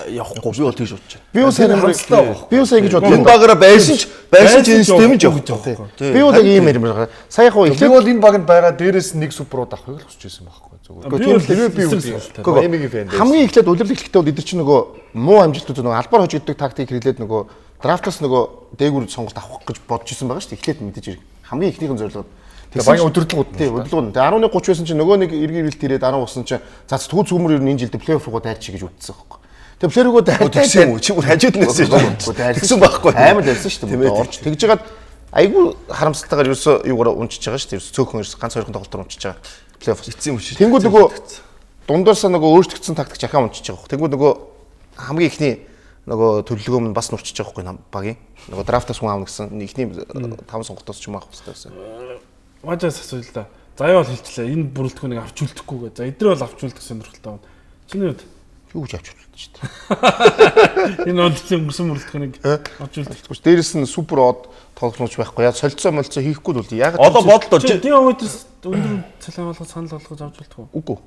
явахгүй би бол тэгж бодож байна. Би бол сайн хангалттай би бол сайн гэж бодлоо. Энэ багаараа байсан ч энэ систем ч явахгүй. Би бол яг ийм юм байна. Сая яг Би бол энэ багт байгаа дээрээс нэг суперуд авахыг л хүсэж байсан байхгүй зүгээр. Би бол Тэгээ би эсрэг үгүй. саналтай. Miami-гийн фэн дээр. Хамгийн эхлээд улирал эхлэхдээ бол эдгээр чинь нөгөө муу амжилтууд нөгөө албаар хожигддаг тактик хэрэглээд нөгөө драфтаас нөгөө дээгүүр сонголт авах гэж бодож исэн байгаа шүү дээ. Эхлээд мэдээж хэрэг. Хамгийн эхнийхэн зорилго. Багийн удирдлагууд нь. Тийм, удирдлагууд нь. Тэгээ 11:30 байсан чинь нөгөө нэг эргэн ирэлт ирээд 10 болсон чинь за тэгвэл цөмөр ер нь энэ жилд плей-офф руу дайрчих гэж үтсэн байхгүй. Тэгээ плей-офф руу дайрч Тэгсэн юм уу? Чи бүр хажууд нь байсан шүү дээ. Тэгсэн байхгүй. Амар дайрсан шүү дээ. Орж тэгж жагаад айгүй харамсалтайгаар ерөөсөө юугаар унчиж байгаа шүү дээ. Ерөөсөө цөөхөн ерөөсөө ганц хоёрхан тоглолтоор унчиж байгаа. Плей-офф. Эцсийн юм шиг. Тэнгүүд нөгөө дундаасаа нөгөө өөрчлөгдсөн тактик жахаа унчиж байгаа хөх. Тэнгүүд нөгөө хамгийн ихний нөгөө төлөвлөгөө нь бас нурчиж байгаа хөхгүй багийн. Нөгөө драфтаас хүн аавна гэсэн эхний 5 сонголтоос ч юм авах хэрэгтэй байсан. Важаас асууя л да. Заяа бол хэлчлээ. Энэ бүрэлдэхүүнийг авч үлдэхгүй гэ. За эдгээр бол авч үлдэх сонирхолтой байна. Чиний хувьд Юу гэж авч үлдэж шүү дээ. энэ өдрийн өнгөрсөн бүрэлдэхүүнийг авч үлдэх. Тэгвэл дээрэс нь супер од тогломч байхгүй. Яа солилцоо молцоо хийхгүй л бол яагаад Одоо бодлоо Чи Дион Уитерс өндөр цалин болгож санал болгож авч үлдэх үү? Үгүй.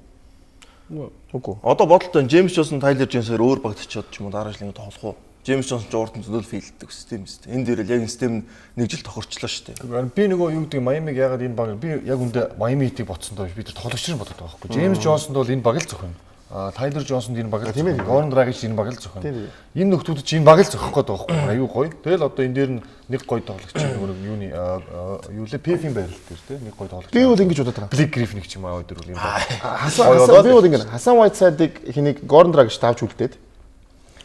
Үгүй. Одоо бодолтой Джеймс Джонсон, Тайлер Джеймс хоёр өөр багт очиод ч юм уу дараа жилийн тоглох уу? Джеймс Джонсон ч урд нь зөндөл фейлддэг систем систем. Энэ дээр л яг энэ систем нэг жил тохирчлоо шүү дээ. Би нөгөө юу гэдэг Miami-г ягаад энэ баг би яг үндэ Miami Heat-ийг бодсон доо би тэр тоглогч нар бодод байгаа байхгүй. Джеймс Джонсонд бол энэ баг л зохино. Тайлер Джонсонд энэ баг л зохино. Горон Драгич энэ баг л зохино. Энэ нөхдүүд чи энэ баг л зохих гээд байгаа байхгүй. Аюу гоё. Тэгэл одоо энэ дээр нэг гоё тоглогч нөгөө нэг юуны юу лээ Пефийн байрал дээр те нэг гоё тоглогч. Би бол ингэж бодод байгаа. Блик Гриффин ч юм аа өдөр бол энэ баг. Хасан би бол ингэ Хасан Whiteside-ыг хэнийг Горон Драгич авч үлдээд.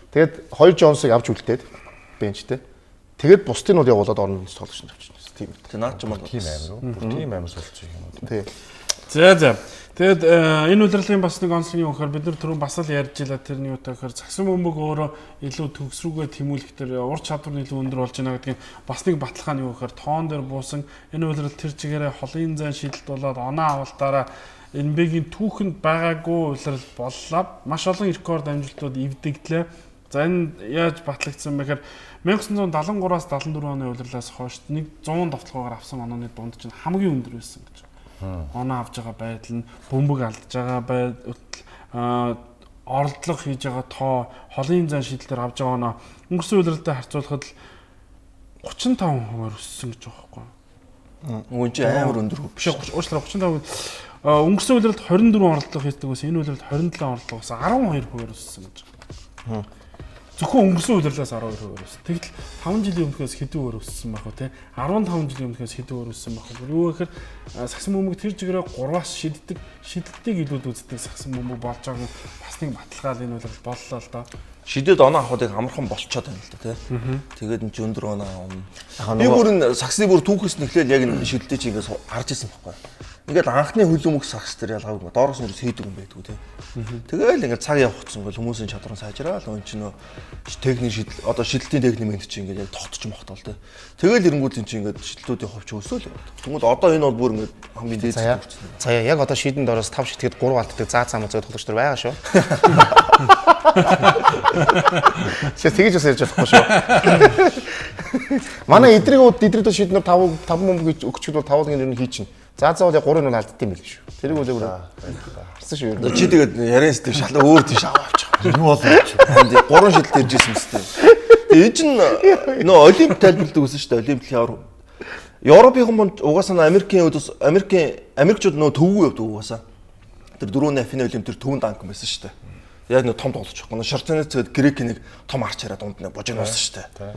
Тэгээд хоёр Джонсыг авч үлдээд бенчтэй. Тэгээд бусдыг нь бол явуулаад орон тоглогч нар авчихсан. Тийм. Тэ наад ч юм бол Тийм амар уу. Бүр тийм амар солилцоо юм уу. Тий. За за. Тэгэд энэ удирдлагын бас нэг онцлогийн юм гэхээр бид нар түрүүн бас л ярьж илаа тэрний юутай гэхээр сагсан бөмбөг өөрөө илүү төгс рүүгээ тэмүүлэх тэр ур чадвар нь илүү өндөр болж байна гэдгийг бас нэг баталгаа нь юу гэхээр тоон дээр буусан энэ удирдал тэр чигээрээ холын зайн шийдэлт болоод оноо авалтаараа NBA-гийн түүхэнд байгаагүй улирал боллоо. Маш олон рекорд амжилтууд эвдэгдлээ. За энэ яаж батлагдсан бэ гэхээр 1973-аас 74 оны улирлаас хойш нэг 100 довтлогоор авсан онооны дунд чинь хамгийн өндөр байсан гэж. Оноо авж байгаа байдал нь бөмбөг алдж байгаа байдал оролдлого хийж байгаа тоо холын зан шийдэлээр авж байгаа оноо өнгөрсөн улиралтай харьцуулахад л 35% өссөн гэж байгаа байхгүй. Үгүй чи амар өндөр хөв биш. Уучлаарай 35 өнгөрсөн улиралд 24 оролдлого хийдэг байсан. Энэ улиралд 27 оролдлого болсон. 12% өссөн гэж байгаа. Зөвхөн өнгөрсөн улирлаас 12% өссөн. Тэгтэл 5 жилийн өмнөхөөс хэдэн өөр өссөн байх вэ те? 15 жилийн өмнөхөөс хэдэн өөр өссөн байх вэ? Юу гэхээр сагсан бөмбөг тэр чигээрээ 3-аас шиддэг, шидэлтийг илүүд үздэг сагсан бөмбөг болж байгаа нь бас нэг баталгаа л энэ улирал боллоо л доо. Шидэд оноо авахыг амархан болцоод байна л да тий. Тэгээд энэ ч өндөр оноо авна. Би бүр энэ саксны бүр түүхээс нь эхлээл яг энэ шидэлтийг чи ингээд харж ирсэн байхгүй. Ингээд анхны хөлөмөх сакс дээр ялгаагүй. Доороос нь хийдэг юм байдгүй тий. Тэгээл ингээд цаг явахцсан ингээл хүмүүсийн чадвар нь сайжраал өн чинь нөө техник шидэл одоо шидэлтийн техник мэд чи ингээд яг тогтч мохтол тий. Тэгээл эренгүүл эн чи ингээд шидэлтүүдийн хувь чи өсөөл яваад. Тэгмэл одоо энэ бол бүр ингээд хамгийн дээд Заяа. Заяа яг одоо шийдэн доороос 5 шитгэхэд 3 алддаг заа цаа мацаа тоглогч нар байгаа шүү. Чи тэгэж бас ярьж болохгүй шүү. Манай эдрийг эдрийг шийднэр 5 5 мөнгө өгчөд бол 5-ын ер нь хийчин. За за бол яг 3 нь алддсан байл шүү. Тэрийг бол яг харсан шүү. Чи тэгээд яриан сэтгэл шал өөр тийш аваа авчих. Юу болов чи? Гурван шидэлт ирж ирсэн мэт. Тэгээ энэ чинь нөө олимп тайлбарладаг байсан шүү дээ. Олимп дэлхийн Европын хүн угаасаа Америкийн хувьд Америкийн Америкчууд нөө төвгүй явдаг угаасаа. Тэр дөрөв Афины олимп тэр төвөн данк байсан шүү дээ. Яг нөө том тоглож байхгүй. Шарцанец гээд грек нэг том арч хараад дунд нэг божиг нуусан шүү дээ.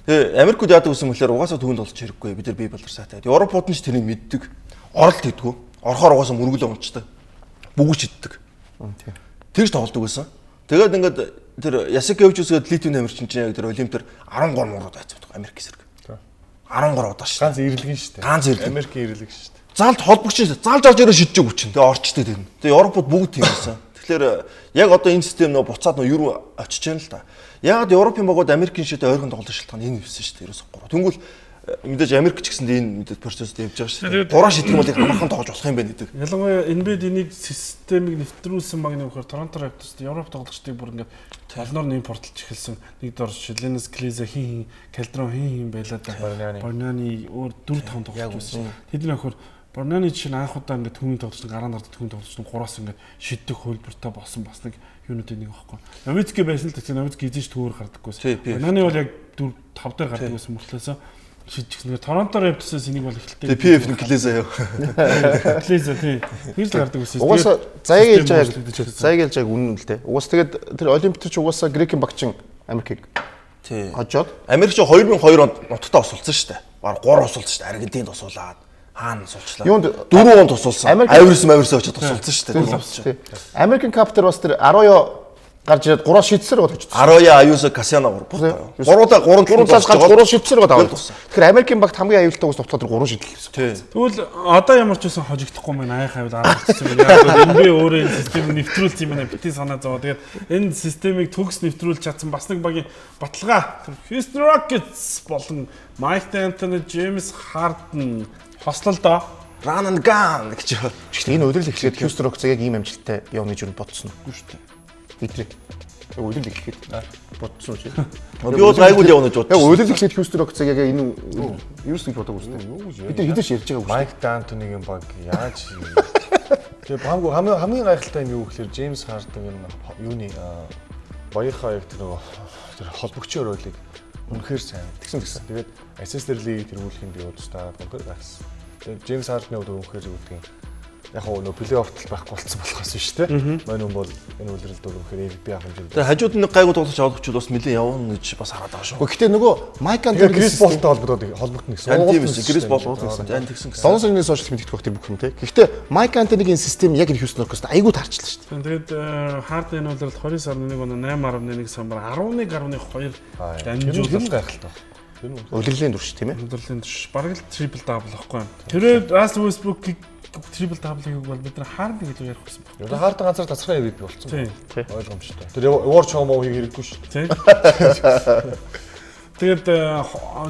Тэгээ Америкууд яадаг гэсэн мөлөөр угаасаа төвөнд болж хэрэггүй. Бид нар бие балар сайтай. Европууд нь ч тэрийг мэддэг. Оролт хийдгүү. Орохоор угаасаа мөргөлөө унцдаг. Бүгд шиддэг. Тэгж тоглодог байсан. Тэгээд ингээд тэр Ясикевичус гээд Литвийн тамирчин чинь яг тэр олимп дээр 13 мурууд айцдаг Америк эсрэг. 13 удаа шүү. Ганц эрэлгэн шүү дээ. Ганц эрэлэг. Америкийн эрэлэг шүү дээ. Заалд холбогч шээ. Заалж орж ирээ шидэж өгч чинь. Тэгээ орчтой тэр. Тэгээ Европууд бүгд тийм байсан. Тэгэхээр яг одоо энэ систем нөө буцаад нөө юу очиж байна л да. Яагаад Европын багууд Америкийн шидэд ойрхон тоглох шалтгаан энэ байсан шүү дээ. Ерөөсөө гурав. Тэнгүүл мэдээж Америк ч гэсэнд энэ мэдээж процессд явж байгаа шүү дээ. Гурав шидэх юм бол амархан тоглож болох юм байна гэдэг. Ялангуяа NBA энийг системийг нэвтрүүлсэн баг нэг вөхөр Торонто Raptors Европ тоглогчдыг бүр ингээд олноор нь импортлж эхэлсэн. Нэг дор Ленис Клиза хин хин Калдрон хин хин байлаа да. Барнани өөр 4 5 тоглогч байсан. Тэдний нөхөр Барнани жишээ нь анх удаа ингээд түүний тоглогч гараанд гардаг түүний тоглогч нь гураас ингээд шиддэг хөлбөртэй болсон бас нэг юунуудын нэг аахгүй. Новицки байсан л тэгсэн Новицки эзэж төвөр гардаггүйсэн. Барнани бол яг 4 5 дээр гардаг байсан мөртлөөсөө шидчихсэн. Тэгээ Торонто Raptors-аас энийг бол эхэлтэй. Тэгээ PF нь Клиза юу. Клиза тий. Тэр л гардаг байсан. Угаасаа заяаг хэлж байгааг заяаг хэлж байгааг үнэн л дээ. Угаас тэгээд тэр Олимп төр чи угаасаа Грекийн багчин Америкийг Тий. хожоод Америк ч 2002 онд нутагтаа осуулсан шүү дээ. Бараг 3 осуулсан шүү дээ. Аргентинд осуулаад, хаана осуулчлаа. Юунд 4 онд осуулсан. Америк- Авирс Авирс очоод осуулсан шүү дээ. Дөрөв тий. American Cup дээр бас тэр Ароё гарч ирээд 3 шидсээр гол очсон. Ароя, Аюсо, Касиана гур. Гуруудаа гурван Гурван талаас гарч 3 шидсээр гол аваад. Туссан. Тэгэхээр Америкийн багт хамгийн аюултай ус тоглоход тэр 3 шидэл гэсэн. Тий. Тэгвэл одоо ямар ч байсан хожигдохгүй мэн аях авил аргачихсан юм. Яг бол NBA өөрөө энэ системийг нэвтрүүлсэн юм байна. Бити санаа зовоо. Тэгээд энэ системийг төгс нэвтрүүлж чадсан бас нэг багийн баталгаа. Houston Rockets болон Mike D'Antoni, James Harden хослол доо. Run and gun гэж. Гэхдээ энэ удирдал эхлээд Houston Rockets яг ийм амжилттай явна гэж юу бодсон уу? Үгүй шүү дээ. Бидрэг. Яг удирдал эхлээд бодсон уу чи? Би бол гайгүй явна гэж Яг бодсон. удирдал эхлээд Houston Rockets яг энэ ерөөс гэж бодоагүй шүү дээ. Бид нар хэдэж ярьж байгаагүй шүү. Майк Д'Антонигийн баг яаж Тэгээ хамгүй хамгийн хамгийн гайхалтай юм юу гэхээр Джеймс Харден энэ юуны баярхаа яг тэр нөгөө тэр холбогчийн ролыг үнэхээр сайн Тэгсэн тэгсэн. Тэгээд Assisted League тэргүүлэх юм би удаа үнэхээр гайхсан. Тэгээд Джеймс Хардны хувьд үнэхээр юу гэдгийг яг хоо нөгөө плей-офф тал байхгүй болсон болохоос биш те. Мань хүн бол энэ үлрэлд бол үнэхээр MVP авах хэмжээнд. Тэгээ хажууд нь нэг гайгүй тоглож авах хүчүүд бас нэлээд явна гэж бас хараад байгаа шүү. Гэхдээ нөгөө Майк Тэгээ Антонигийн Крис Болтой холбогдоод холбогдно гэсэн. Харин тийм эсэ Крис Бол гэсэн. Харин тэгсэн гэсэн. 7 сарын сошиал мэддэг байх тэр бүх юм те. Гэхдээ Майк Антонигийн систем яг энэ Houston Rockets айгүй таарчлаа шүү дээ. Тэгээд Harden бол 29.1 оноо 8.1 самбар 11.2 Тэр дамжуулалт гайхалтай. Тэр нь Улирлын дүрш тийм ээ. Өндөрлөлийн турш бараг л triple double ахгүй юм. Тэрээ Russell Westbrook triple double хийх бол бид нар Harden гэж ярих байсан баг. Ер нь Харден ганцаар тасархай MVP болсон. Тийм. Ойлгомжтой. Тэр Award show муу хийх хэрэггүй шүү. Тийм. Тэгээд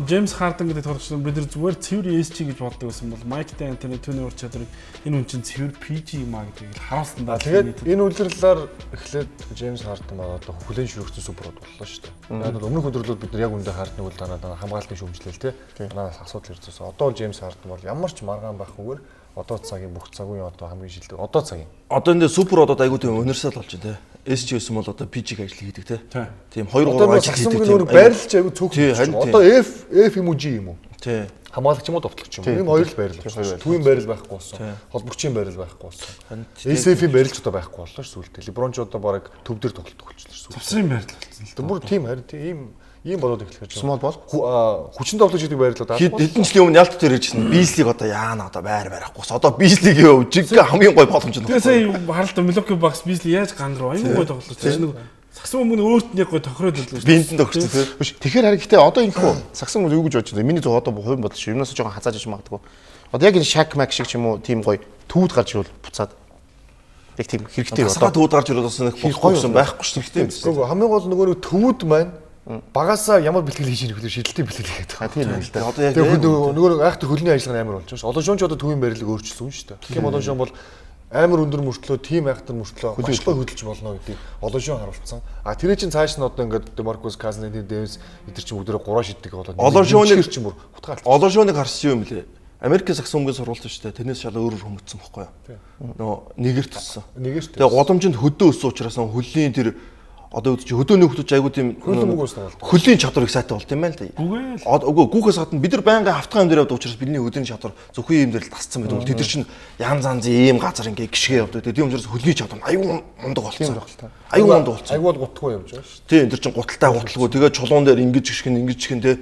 Джеймс Харден гэдэг тоглогч нар бид нар зүгээр цэвэр SG гэж боддог байсан бол Майк Д'Антони түүний ур чадварыг энэ хүн чинь цэвэр PG юм а гэдгийг л харуулсан да. Тэгээд энэ үлрэлээр эхлээд Джеймс Харден маань одоо хүлэн шүрэгдсэн супер боллоо шүү дээ. Яг бол өмнөх өдөрлүүд бид нар яг үндэ Харденыг бол дараа хамгаалтын шүүмжлээл те. Танаас асуудал ирсэн. Одоо бол Джеймс Харден бол ямар ч маргаан байхгүйгээр одоо цагийн бүх цагийн одоо хамгийн шилдэг одоо цагийн. Одоо энэ супер одод айгүй тийм универсал болж байна те. SG байсан бол одоо PG-г ажил хийдэг те. Тийм 2 Одоо 3 ажил сагсан хийдэг. мөнгө нөр байрлалч айгүй цөөхөн. Тий, харин тийм. Одоо F F юм уу G юм уу? Тий. Хамгаалагч юм уу довтлогч юм уу? Ийм хоёр л байрлал болсон. Түүний байрлал байхгүй болсон. Холбогчийн байрлал байхгүй болсон. SF-ийн байрлал ч одоо байхгүй боллоо ш сүүлдээ. LeBron ч одоо бараг төв дээр тоглолт болчихлоо ш сүүлдээ. Цэвсрийн байрлал болсон л Тэр бүр тийм харин тийм ийм ийм болоод эхлэх гэж Small ball. Хүчин тоглож идэг байрлал одоо Хэдэн жилийн өмнө ялт дээр иржсэн. Бизлиг одоо яана одоо байр барихгүй. Одоо Бизлиг юу жиггээ хамгийн гой боломж нь. Тэгээ сая харалта Milwaukee Bucks Beasley яаж гангарав? Аюу гой тоглолт. Тэр нэг сагсан өмнө өөрт нь яг гой тохироод ирлээ шүү. Биэнд нь тохирсон тий. Биш. Тэгэхээр харин гэхдээ одоо ингэх үү? Сагсан хүмүүс юу гэж бодож байна? Миний зөв одоо хувийн бодол шүү. Юмнаас жоохон хазааж иж магадгүй. Одоо яг энэ Shaq Mac шиг ч юм уу тийм гоё төвд гарч ирвэл буцаад яг тийм хэрэгтэй Одоо одоо төвд гарч ирээд бас нэг болохгүй гэсэн байхгүй шүү дээ. Үгүй хамгийн гол нөгөө нэг төвд маань багасаа ямар бэлтгэл хийж ирэх вэ? Шидэлтийн бэлтгэл хийгээд байгаа. Тийм юм л да. Одоо яг Тэгээ нөгөө нэг айхтар хөлний ажиллагаа амар болж байгаа шүү. Олон шон ч одоо төвийн байрлалыг өөрчилсөн шүү дээ. Тийм олон шон бол амар өндөр мөртлөө тийм айхтар мөртлөө маш гоё хөдөлж болно гэдгийг олон шон харуулсан. А тэр чинь цааш нь одоо ингээд Демаркус Казнен, Дэвис эдгээр чинь бүгдээрээ гураа шиддэг болоод Олон шоныг чинь бүр утгаа алдсан. Олон шоныг харсан юм лээ. Америкийн сагсан өмгийн сургууль шүү дээ. Тэрнээс шал өөрөөр хүмүүцсэн бохгүй юу? Нөгөө нэгэр төссөн. Нэгэрт Тэгээ гудамжинд хөдөө өссөн учраас нөгөө хөлийн тэр одоо үүд чи хөдөөний хүмүүс айгуу тийм Хөлн мөнгө ус тоглолт. Хөлийн чадвар их сайтай болт юм байна л да. Гүгээл. Үгүй гүүхээс гадна бид нар байнгын хавтгай юм дээр явдаг учраас бидний хөдөөний чадвар зөвхөн юм дээр л тасцсан байдаг бол тэд нар чинь янз янз ийм газар ингээ гიშгээ явдаг. Тийм учраас хөлийн чадвар аюу мундаг болцсон. Аюу мундаг болцсон. Айгуу бол гутгүй явж байгаа шүү. Тийм тэр чинь гуталтай гуталгүй тэгээ чулуун дээр ингэж гიშгэн ингэж гიშгэн те.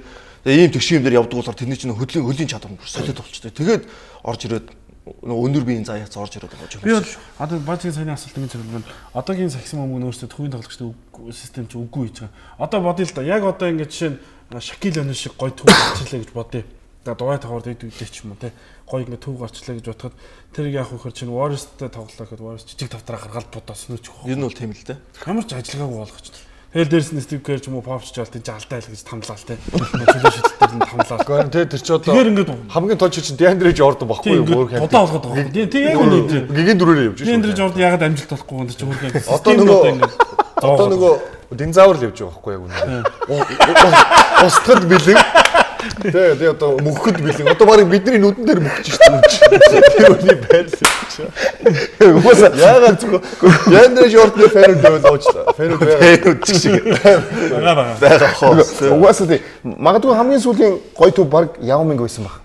Тэгээ ийм тэгшин юм дээр явдаг болохоор тэрний чинь хөлийн хөлийн чадвар бүр солиод болчтой. Тэгээд орж ирээд нөгөө өндөр биеийн заяац орж ирээд байгаа Би бол одоо бажгийн саяны асуулт ингэ зөвлөмөл одоогийн сагсан мөнгө нь өөрсдөө төвийн тоглогчдын систем чи үгүй хийж байгаа. Одоо бодъё л да. Яг одоо ингэ жишээ нь Шакил Онил шиг гой төв авчирлаа гэж бодъё. За дугай тоглоод дэд үдээ ч юм уу те гоё ингээ төв гарчлаа гэж бодоход тэрийг яах вэ гэхээр чинь Warriors-тай тоглолоо гэхэд Warriors жижиг тавтраа гаргаад бодоо сөнөөч хөө. Ер нь бол тийм л дээ. Ямар ч ажиллагаагүй болгоч. Тэгэл дээрс нь Steve Kerr ч юм уу Pop ч жаал тийм алдаа л гэж тамлаа л те. Чөлөө шидэлтээр нь тамлаа. Гэхдээ те тэр чи одоо Тэгэхээр ингээд хамгийн тоо чинь Deandre Jordan баггүй юу өөр хэм. Бодоо болгоод байгаа. Тийм тийм яг үнэ тийм. Гигийн дүрээр явж шүү. Deandre Jordan ягаад амжилт болохгүй юм чи өөр хэм. Одоо нөгөө динозавр л явж байгаа байхгүй яг үнэ. Устгад бэлэн. Тэ тий одоо мөнхөд бэлэн. Одоо баг бидний нүдэн дээр мөхөж шүү дээ. Тэр үний байр л чи. Угаасаа яагаад зөвхөн Deandre Jordan-ы фэнүүд байвал уучлаа. Фэнүүд байгаа. Шиг. Байгаа. Байгаа хоо. Угаасаа тий магадгүй хамгийн сүүлийн гоё төв баг Яо Минг байсан баг.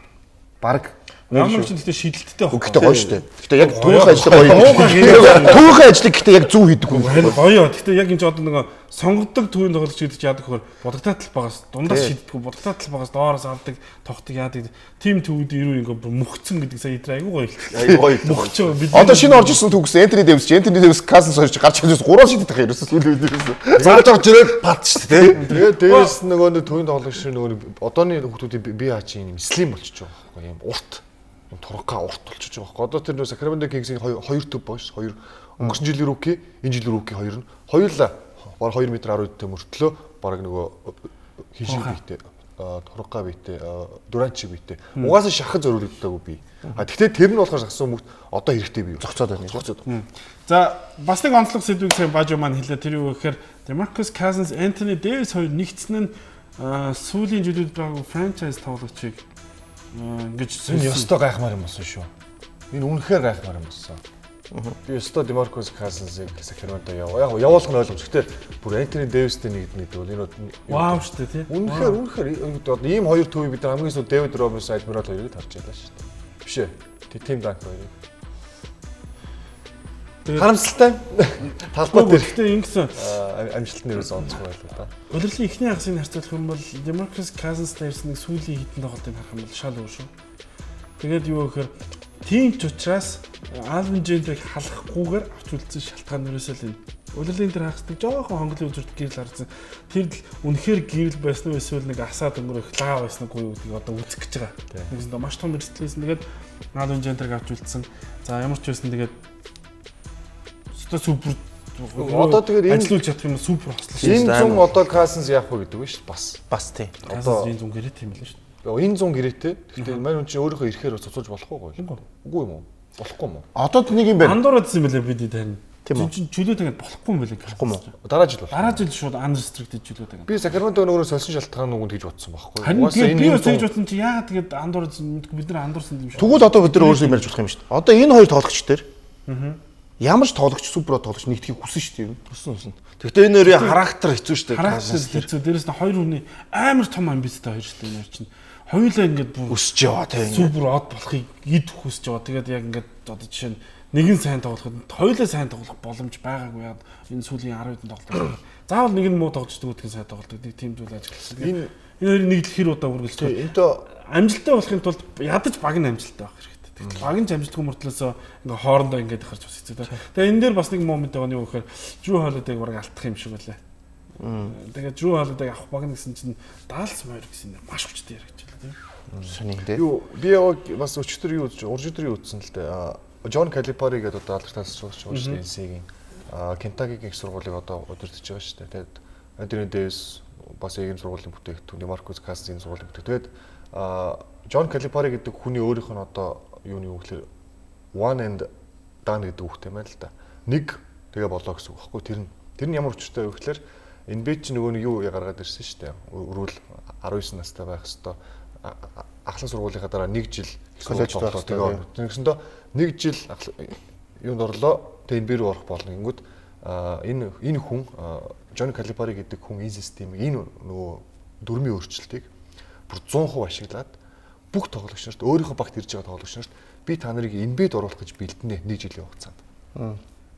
Баг Яо Минг ч гэхдээ шидэлттэй байхгүй. Гэхдээ гоё шүү дээ. Гэхдээ яг түүхэн ажлыг гоё. Түүхэн ажлыг гэхдээ яг зөв хийдэг юм. Харин гоё. Гэхдээ яг энэ ч одоо нөгөө сонгодог төвийн тоглогч гэдэг чи яадаг хөр бодогдаа талбагаас дундаас шиддэггүй, бодогдаа талбагаас доороос авдаг, тогтдог яадаг. Тим төвүүд ирүү ингээ мөхцөн гэдэг сая идрээ айгүй гоё. Айгүй гоё. Мөхчөө. Одоо шинэ орж ирсэн түүхсэн Энтони Дэвис, Энтони Дэвис Казенс хоёр чи гарч ирсэн гурван шидэх юм ерөөсөө сүүлийн үед ерөөсөө. Зарж орж ирээд бат шүү дээ. Тэгээ дээрээс нөгөө төвийн тоглогч нөгөө одооны хүмүүсийн бие хаачин юм слим болчихж байгаа байхгүй юм урт. Турга урт болчихж байгаа байхгүй. Одоо тэр нөө Sacramento Kings-ийн хоёр төв бош. Хоёр өнгөрсөн жилийн rookie, энэ жилийн rookie хоёр нь хоёулаа баг 2 м 10 дэм мөртлөө баг нөгөө хин шиг биетэй, турга биетэй, Дурант шиг биетэй. Угаасаа шахах зориулагдаагүй бие. А тэгтээ тэр нь болохоор сагсан хүмүүст одоо хэрэгтэй бий. Зохицоод байна. Зохицоод. За бас нэг онцлог сэдвийг сайн Бажо маань хэлээ. Тэр юу гэхээр DeMarcus Cousins, Anthony Davis хоёр нэгдсэн нь сүүлийн жилүүд байгаа франчайз тоглогчийг ингэж энэ ёстой гайхмаар юм болсон шүү. Энэ үнэхээр гайхмаар юм болсон. Би ёстой DeMarcus Cousins-ыг Sacramento яв. Яг явуулах нь ойлгомж. Гэхдээ бүр Anthony Davis-тэй нэгдэнэ гэдэг бол энэ вау шүү дээ тий. Үнэхээр үнэхээр ийм хоёр төвийг бид нар хамгийн сүүлд David Robinson, Admiral хоёрыг харж байлаа шүү дээ. Биш ээ. Tim Duncan хоёрыг. Харамсалтай. Талбай дээр. Гэхдээ ингэсэн амжилт нь ерөөсөө онцгой байлаа да. Улирлын эхний хагасыг харьцуулах юм бол DeMarcus Cousins дээрс нэг сүүлийн хэдэн тоглолтыг харах юм бол шал өөр шүү. Тэгээд юу гэхээр тийм ч учраас Alvin Gentry-г халахгүйгээр авч үлдсэн шалтгаан ерөөсөө л энэ. Улирлын дээр хагасдаг жоохон хонголын үзүүрт гэрэл харсан. Тэр л үнэхээр гэрэл байсан уу эсвэл нэг асаад өнгөрөх лаа байсан уу гэдгийг одоо үзэх гэж байгаа. Нэгсэндээ маш том эрсдэлсэн. Тэгээд Alvin Gentry-г авч үлдсэн. За ямар ч байсан тэгээд супер одоо тэгээд энэ ажиллуулж чадах юм супер хослол шүү. Энэ зун одоо Cousins яах вэ гэдэг нь шүү дээ бас. Бас тий. Одоо энэ зун гэрээтэй юм лээ шүү дээ. Энэ зун гэрээтэй. Гэхдээ мань хүн чинь өөрийнхөө ирэхээр цуцулж болох уу? Үгүй юм уу? Болохгүй юм уу? Одоо нэг юм байна. Андуураад юм лээ бид тань. Тийм үү? Чинь чөлөө тагаад болохгүй юм байлээ. Болохгүй юм уу? Дараа жил болох. Дараа жил шууд unrestricted чөлөө тагаад. Би Sacramento нөгөө сольсон шалтгаан нүгэнд гэж бодсон байхгүй. Угаасаа энэ би бас тэгж бодсон чи яагаад тэгээд андуураад мэдгүй бид нар андуурсан юм шиг. Тэгвэл одоо бид нар өөрсдөө ярьж болох юм шүү дээ. Одоо энэ хоёр тоглогч дээр ямар ч тоглогч супер тоглогч нэгдэхийг хүсэн шүү дээ. Хүсэн. Гэхдээ энэ хоёрын характер хэцүү шүү дээ. Характер хэцүү. Дээрээс нь хоёр хүний амар том амбицтай хоёр шүү дээ энэ хоёр чинь. Хоёулаа ингээд бүр өсөж яваа тийм. Супер од болохыг эд хүсэж яваа. Тэгээд яг ингээд одоо жишээ нь нэг нь сайн тоглоход хоёулаа сайн тоглох боломж байгаагүй. Яг энэ сүүлийн 10 хэдэн тоглолт. Заавал нэг нь муу тоглож нөгөөх нь сайн тоглодог. Нэг тийм зүйл ажилласан. Энэ хоёрын нэгдэл хэр удаа үргэлжлэх вэ? Энтэй амжилттай болохын тулд ядаж баг нь амжилттай байх хэрэгтэй. Тэгтэл баг нь ч амжилтгүй мөртлөөсөө ингээ хоорондоо ингээд харж бас хэцүү. Тэгээ энэ дээр бас нэг момент байгаа нь юу гэхээр Drew Holiday-г бараг алдах юм шиг байлаа. Тэгээд Drew Holiday-г авах баг гэсэн чинь Dallas Mavericks гэсэн маш хүчтэй яригч байлаа тийм. Сони тий. Юу би яг бас өчтөр юу үзэж, уржидэр юу үзсэн л дээ. Джон Калипари гэдэг одоо алдартай сургуулийн шүү дээ NC-гийн. Кентакигийн их сургуулийг одоо удирдах байгаа шүү дээ. Тэгээд Антони Дэвис бас яг энэ сургуулийн бүтээгдэхүүн, Маркус Касс энэ сургуулийн бүтээгдэхүүн. Тэгээд Джон Калипари гэдэг хүний өөрийнх нь одоо юуны юу гэхээр one and done гэдэг үгтэй юм байна л да. Нэг тэгээ болоо гэсэн үг байхгүй. Тэр нь ямар учиртай вэ гэхээр NBA чинь нөгөө нэг юу гаргаад ирсэн шүү дээ. Өрөөл 19 настай байх хэвээр ахлах сургуулийнхаа дараа нэг жил коллежид байх тэгээ тэгсэндээ нэг жил юунд орлоо тэгээ NBA рүү орох болно гингүүд энэ хүн Джон Калипари гэдэг хүн энэ системийг энэ нөгөө дүрмийн өөрчлөлтийг бүр 100% ашиглаад бүх тоглогч нарт өөрийнхөө багт ирж байгаа тоглогч нарт би та нарыг NBA-д оруулах гэж бэлдэнэ нэг жилийн хугацаанд.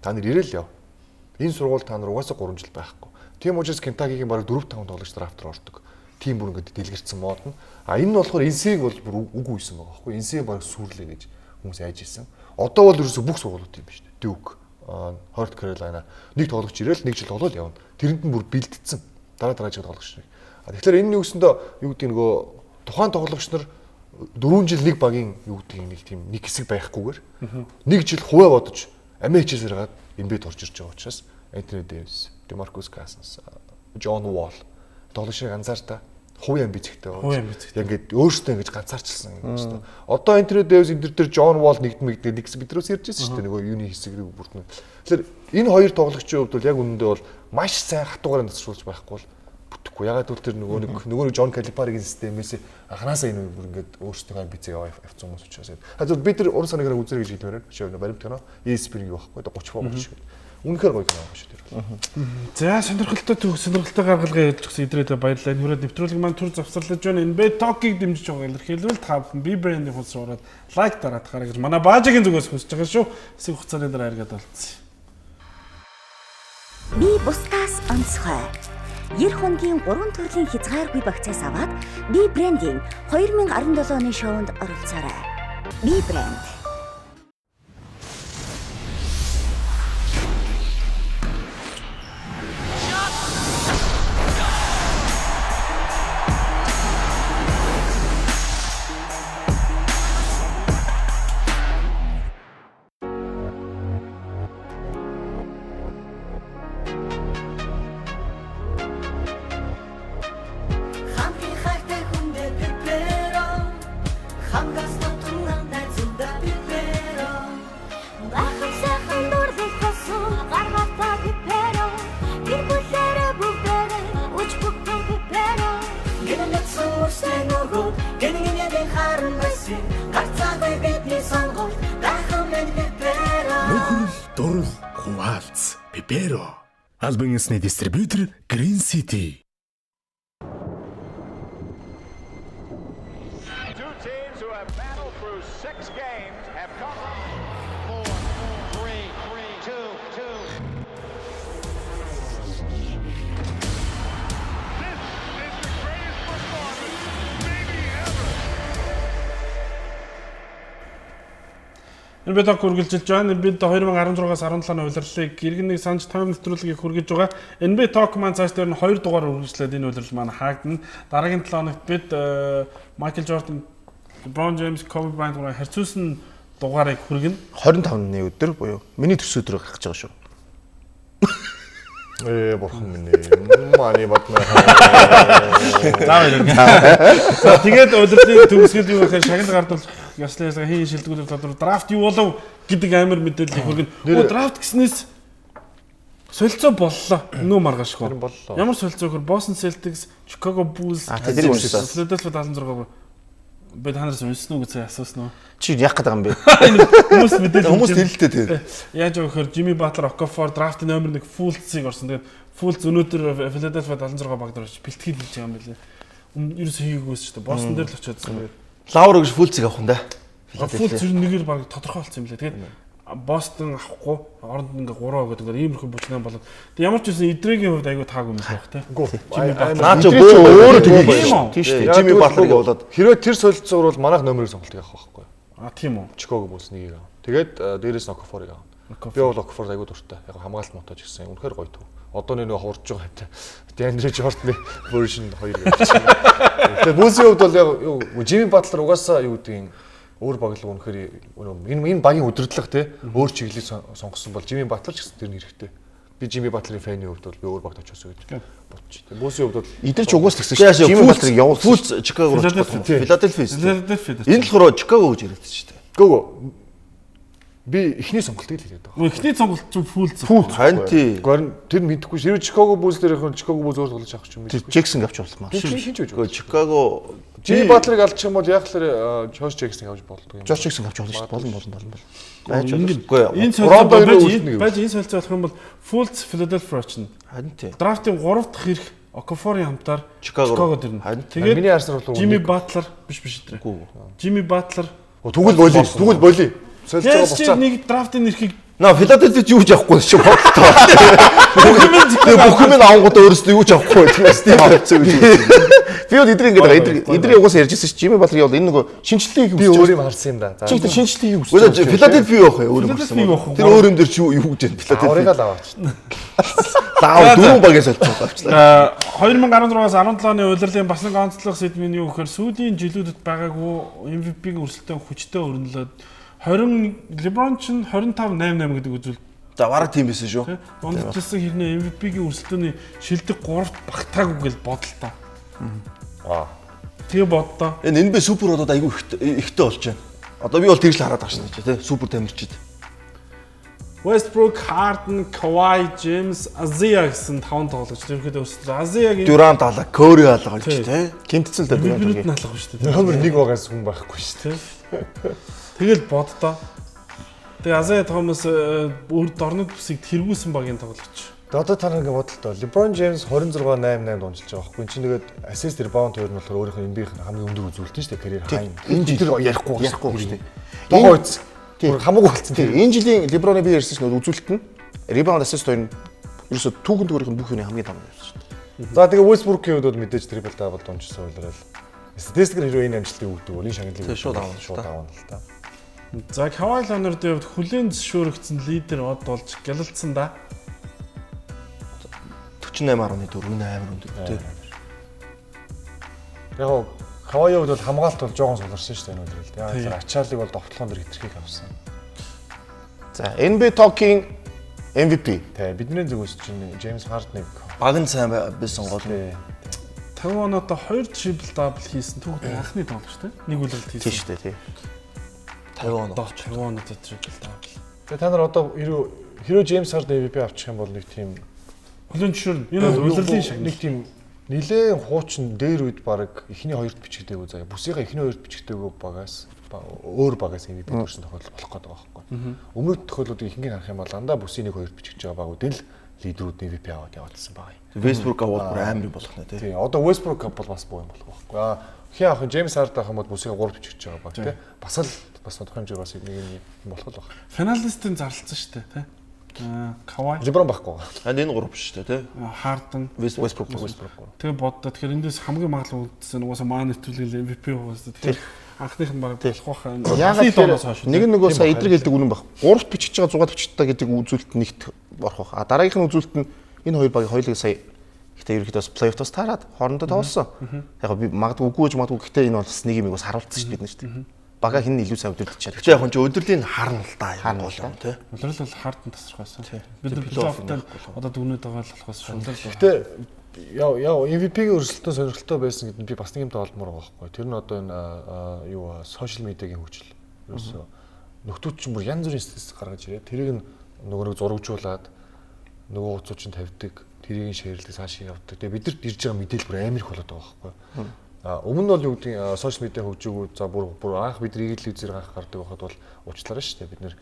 Та нар ирээл яв. Энэ сургууль та нар угаасаа 3 жил байхгүй. Тийм учраас Кентакигийн бараг 4-5 тоглогч драфтаар ордог. Тийм бүр ингээд дэлгэрсэн мод нь. А энэ нь болохоор NC-г бол бүр үгүй байсан байгаа байхгүй. NC бараг сүрлээ гэж хүмүүс айж исэн. Одоо бол ерөөсө бүх сургуулиуд юм биш үү? Duke, North Carolina нэг тоглогч ирээл нэг жил тоглоод явна. Тэрэнд нь бүр бэлдсэн. Дараа дараагийн тоглогч нарыг. А тэгэхээр энэ нь юусандаа юу гэдэг нөгөө тухайн тоглогч нар 4 жил нэг багийн юу гэдгийг нэг тийм нэг хэсэг байхгүйгээр нэг жил хувиа бодож амиа хичээсээр хагаад NBA-д орж ирж байгаа учраас Anthony Davis, DeMarcus Cousins, John Wall тоглогчийг анзаарта хувийн амбицтай байгаа. Хувийн амбицтай. Яг ингээд өөрсдөө ингэж ганцаарчилсан юм байна. Одоо Anthony Davis энэ төр John Wall нэгдмэгдээ нэг хэсэг бидрээс ярьж байсан шүү дээ. Нөгөө юуны хэсэг рүү бүрдэн. Тэгэхээр энэ хоёр тоглогчийн хувьд бол яг үнэндээ бол маш сайн хатуугаар насруулж байхгүй бол бүтэхгүй. Ягаад гэвэл тэр нөгөө нэг Джон Калипаригийн системээс анханасаа энэ бүр ингээд өөрсдийнхөө амбицыг явсан хүмүүс учраас. А зөв бид нар уран санаагаар үзэрэй гэж хэлмээр байна. Биш үү? Баримт кино ESPN юу байхгүй 30 30 гэдэг. Үнэхээр гоё кино шүү дээ. За сонирхолтой төв сонирхолтой гаргалгаа ярьж өгсөн эдрээдээ баярлалаа. Энэ хүрээд нэвтрүүлэг маань төр завсарлаж байна. NBA Talk-ыг дэмжиж байгаа илэрхийлвэл та бүхэн B brand-ийн хуудас руу ороод лайк дараатахаарай гэж манай баажигийн зүгээс хүсэж байгаа шүү. Хэсэг хугацааны дараа эргээд олцсон. Би бусдаас онцгой. 90 хоногийн 3 төрлийн хязгааргүй багцаас аваад Би брендийн 2017 оны шоунд оролцоорой. Би брэнд. Хамтын хайртай хүндээ пеперо Хамгаас тутам найзуудаа пеперо Бахан сайхан дурлал тосон гаргалтаа пиперо. Гэр бүлээрээ бүгдээрээ үж бүхэн пиперо. Гэнэнэцэн үрсэн өгөө Гэнэнэнээ харан байсан Гарцаагүй бидний сонголт Гайхан минь пеперо Нөхрөл, дурал, хуваалц. Пиперо. Албан ёсны дистрибьютор Green City. Two teams who have battled through 6 games have come 4, 3, 3, 2, 2. This is the greatest performance maybe ever. NBA Talk үргэлжилж байна. Бид 2016-аас 17 оны улирлыг иргэн нэг санаж тайм нэвтрүүлгийг хүргэж байгаа. NBA Talk маань цааш дээр нь 2 дугаар үргэлжлээд энэ улирал маань хаагдана. Дараагийн 7 хоногт бид Майкл Жордан, LeBron James, Kobe Bryant гурав харьцуулсан дугаарыг хүргэнэ. 25-ны өдөр буюу миний төрсөн өдрөөр гарах гэж байгаа шүү. Бурхан минь ээ. Мани бадмаа. За баярлалаа. За тэгээд улирлын төгсгөл юу гэхээр шагнал гардуулах ёслол ялгаа хийн шилдэгүүдээр тодор драфт юу болов гэдэг амар мэдээллийг хүргэнэ. Өө драфт гэснээс солилцоо боллоо. Өнөө маргаашгүй. Тэр боллоо. Ямар солилцоо гэхээр Boston Celtics, Chicago Bulls, А, тэрийг уншсан. Philadelphia 76 би та нараас уншсан уу гэж сая асуусан уу? Чи яах гээд байгаа юм бэ? Хүмүүс мэдээлэл Хүмүүс тэрэлтэй тэгээд. Яаж вэ гэхээр Jimmy Butler, Okafor драфтын номер 1 Fultz-ыг орсон. Тэгээд Fultz өнөөдөр Philadelphia 76 баг дээр очиж бэлтгэл хийж байгаа юм билээ. Ерөөсөө хийгээгүйс шүү дээ. Boston дээр л очиодсэн юм байна. Лаур гэж Фулцыг авах юм да. Fultz ер нь нэгээр баг тодорхой болсон юм лээ. Тэгээд Boston авахгүй оронд ингээ 3 өгöd ингээ иймэрхүү бүчнэн болоод. Тэг ямар ч байсан эдрэгийн хувьд айгүй таагүй юм байх те. Наа чи өөрөө Тийм тэгээ үү? Тийм шүү дээ. Жими Батлерыг явуулаад Хэрвээ тэр солилцоогоор бол манайх номерыг сонголтыг авах байхгүй. А тийм үү. Chicago Bulls нэгийг авах. Тэгээд дээрээс нь Okafor-ыг авах. Okafor. Би бол Okafor айгүй дуртай. Яг хамгаалалт мотож гисэн. Үнэхээр гоё төв. Одоо нэг хурж байгаа юм. DeAndre Jordan version 2 гэж. Тэгээд Bulls-ийн хувьд бол яг юу Jimmy Butler угаасаа юу гэдгийг өөр баг л үнэхээр энэ энэ багийн удирдлага те өөр чиглэлийг сонгосон бол Jimmy Butler ч гэсэн тэр нь хэрэгтэй. Би Jimmy Butler-ийн фэний хувьд бол би өөр багт очиосоо гэж бодчих. Тэгээд Bulls-ийн хувьд бол Эдгээр ч угаас тэгсэн шүү дээ. Jimmy Butler-ыг явуулсан. Фулц Чикаго руу очих Филадельфи. Филадельфи. Philadelphia. Энэ болохоор Чикаго гэж яриад шүү дээ. Гөө би эхний сонголтыг л хэлээд байгаа. Эхний сонголт чинь Fultz. Харин тий. Гэхдээ тэр мэдэхгүй ш. Хэрвээ Chicago Bulls дээр явах нь Chicago Bulls өөр тоглож авах ч юм Тэр мэдэхгүй. Джексон авч болмоо. Би хин ч үгүй. Гэхдээ Чикаго Jimmy Butler-ыг алдчих юм бол яг л Josh Jackson-ыг авч болдгоо юм. Жорж Джексон авч болно шүү дээ. Болно болно болно. Байж болно. Үгүй Энэ солилцоо Рондо байж хоёр үлдэнэ байж энэ солилцоо болох юм бол Fultz Philadelphia очно. Харин тий. Драфтын 3 дахь эрх Okafor-ын хамтаар Чикаго Чикаго руу. дэрнэ. Харин Тэгээд Миний харснаар бол Jimmy Butler биш биш өдрөө. Үгүй. Jimmy Butler Тэгвэл боли. Тэгвэл боли. Солилцоогоо Яаж чи буцаа. нэг драфтын эрхийг Наа Филадельфи юу ч авахгүй шүү бодлоо. Бүх юм нь авангууд өөрөөсөө юу ч авахгүй тийм тийм харцаа гэж. Би бол эдрийг ингээд эдрийг угаасаа ярьж ирсэн чи Жими Батлер бол энэ нөгөө шинжилгээг Би өөр юм харсан юм да. Чи тэр шинжилгээг хүсэж. Үгүй Филадельфи юу явах юм өөр юм харсан. Тэр өөр юм дээр чи юу гэж байна Филадельфи. Аврыг л аваач. Лав дөрвөн багаас олцсон авчлаа. 2016-аас 17 оны улирлын бас нэг онцлог сэдв нь юу гэхээр сүүлийн жилүүдэд байгаагүй MVP-ийн өрсөлдөөн хүчтэй өрнөлөөд 20 LeBron ч 25-8-8 гэдэг үзүүлэлт. За бараг тийм байсан шүү. Дундчилсан хэрнээ MVP-ийн өрсөлдөөний шилдэг 3-т багтаагүй гэж бодлоо. Аа. Тэгээ боддоо. Энэ NBA супер болоод айгүй ихтэй болж байна. Одоо би бол тэгж л хараад байгаа шин тий. Супер тамирчид. Westbrook, Harden, Kawhi, James, Azia гэсэн таван тоглогч ерөнхийдөө өрсөлдөж. Azia-гийн Durant алга, Curry алга болж тий. Гинтцэн л дээ Durant алга шүү дээ. Номер 1 багаас хүн байхгүй шүү дээ. Тэгэл боддоо. Тэгээ Азая Томас өөр дорнод бүсийг тэргүүлсэн багийн тоглогч. Тэгээ одоо та нар ингэ бодолтой. LeBron James 26-8-8 дунжилж байгаа байхгүй. Энд чинь тэгээд assist rebound хоёр нь болохоор өөрийнх нь NBA-ийн хамгийн өндөр үзүүлэлт нь шүү дээ. Career high. Энэ жил ярихгүй шүү дээ. Догоо үз. Хамаагүй болсон. Тийм. Энэ жилийн LeBron-ы би ярьсан чинь үзүүлэлт нь rebound assist хоёр нь ерөөсө түүхэн төгрөх нь бүх юуны хамгийн том юм шүү дээ. За тэгээ Westbrook-ийн хувьд бол мэдээж triple double дунжсан улирал. Статистикээр хэрвээ энэ амжилтыг өгдөг бол энэ шагналыг шууд авна л та. За Kawhi Leonard-ийн хувьд хүлээн зөвшөөрөгдсөн лидер од болж гялалцсан да. 48.4 энэ амар өндөр тий. Яг гоо Kawhi-ийн хувьд бол хамгаалалт бол жоохон суларсан шүү дээ энэ үлрэл. Яг тэр ачааллыг бол довтлогон дээр хэтэрхийг авсан. За NBA Talk-ийн MVP. Тий, бидний зүгээс чинь James Harden-ыг баг нь сайн байсан гол. 50 оноотой 2 triple double хийсэн түүхт анхны тоглогч тий. Нэг үлрэлт хийсэн. Тий шүү дээ тий. 50 оноо. 50 оноотой triple double. Тэгээ та нар одоо хэрвээ James Harden MVP авчих юм бол нэг тийм хүлэн зөвшөөрнө. Энэ бол улирлын шагнал. Нэг тийм нилээн хуучин дээр үед баг эхний хоёрт бичигдээгүй заяа. Бүсийнхаа эхний хоёрт бичигдээгүй багаас өөр багаас MVP төрсэн тохиолдол болох гээд байгаа байхгүй. Өмнөд тохиолдлуудыг ихэнх харах юм бол дандаа бүсийн нэг хоёрт бичигдэж байгаа багуудын л лидерүүд MVP аваад яваадсан байгаа юм. Westbrook аваад бүр амар юм болох нэ тий. Тий. Одоо Westbrook авбал бас боо юм болох байхгүй. Аа хин авах James Harden авах юм бол бүсийнхаа 3 бичигдэж байгаа баг тий. Бас л бас тодорхой хэмжээгээр бас нэг юм болох л баг. Финалистын зарлцсан шүү дээ тий. Kawhi LeBron байхгүй. Ханд энэ 3 биш шүү дээ тий. Harden, Westbrook. Тэгээ боддоо тэгэхээр эндээс хамгийн магадлал үлдсэн угаасаа маань нэвтрүүлгийн MVP угаасаа тэгэхээр анхных нь баг болох байх. Яагаад гэхээр нэг нь нөгөө сая эдрэг хэлдэг үнэн баг. 3-т бичиж байгаа 6-т бичдэг гэдэг үзүүлэлт нэгт орох байх. А дараагийнх нь үзүүлэлт нь энэ хоёр багийн хоёулыг сая гэхдээ ерөнхийдөө бас плей-оффоос таарад хоорондоо тоглосон. Яг би магадгүй үгүй гэж магадгүй гэхдээ энэ бол бас нэг юм бас харуулсан шүү дээ бид нар шүү дээ. Бага хин илүү сайн өдөрдөж чадчих. Тэгвэл яг хүн чинь өдөрлийг харна л да юм гол юм тий. Улирал бол Harden тасархайсан. Бид нар плей-офф одоо дүгнээд байгаа л болохоос шулрал. Гэтэ яа MVP-ийн өрсөлдөөн сонирхолтой байсан гэдэг нь би бас нэг юмтай холбомоор байгаа байхгүй. Тэр нь одоо энэ юу сошиал медиагийн хөгжил. Ерөөсөө нөхдүүд чинь бүр янз бүрийн статистик гаргаж ирээд тэрийг нь нөгөө нэг зурагжуулаад нөгөө хуудсууд чинь тавьдаг, тэрийг нь шеэрлдэг, цаашаа явдаг. Тэгээ бидэрт ирж байгаа мэдээлэл бүр амар их болоод байгаа байхгүй. Өмнө нь бол юу гэдгийг сошиал медиа хөгжөөгөө за бүр анх бид нар игэл зэрэг анх гардаг байхад бол уучлаарай шүү дээ. Бид нэр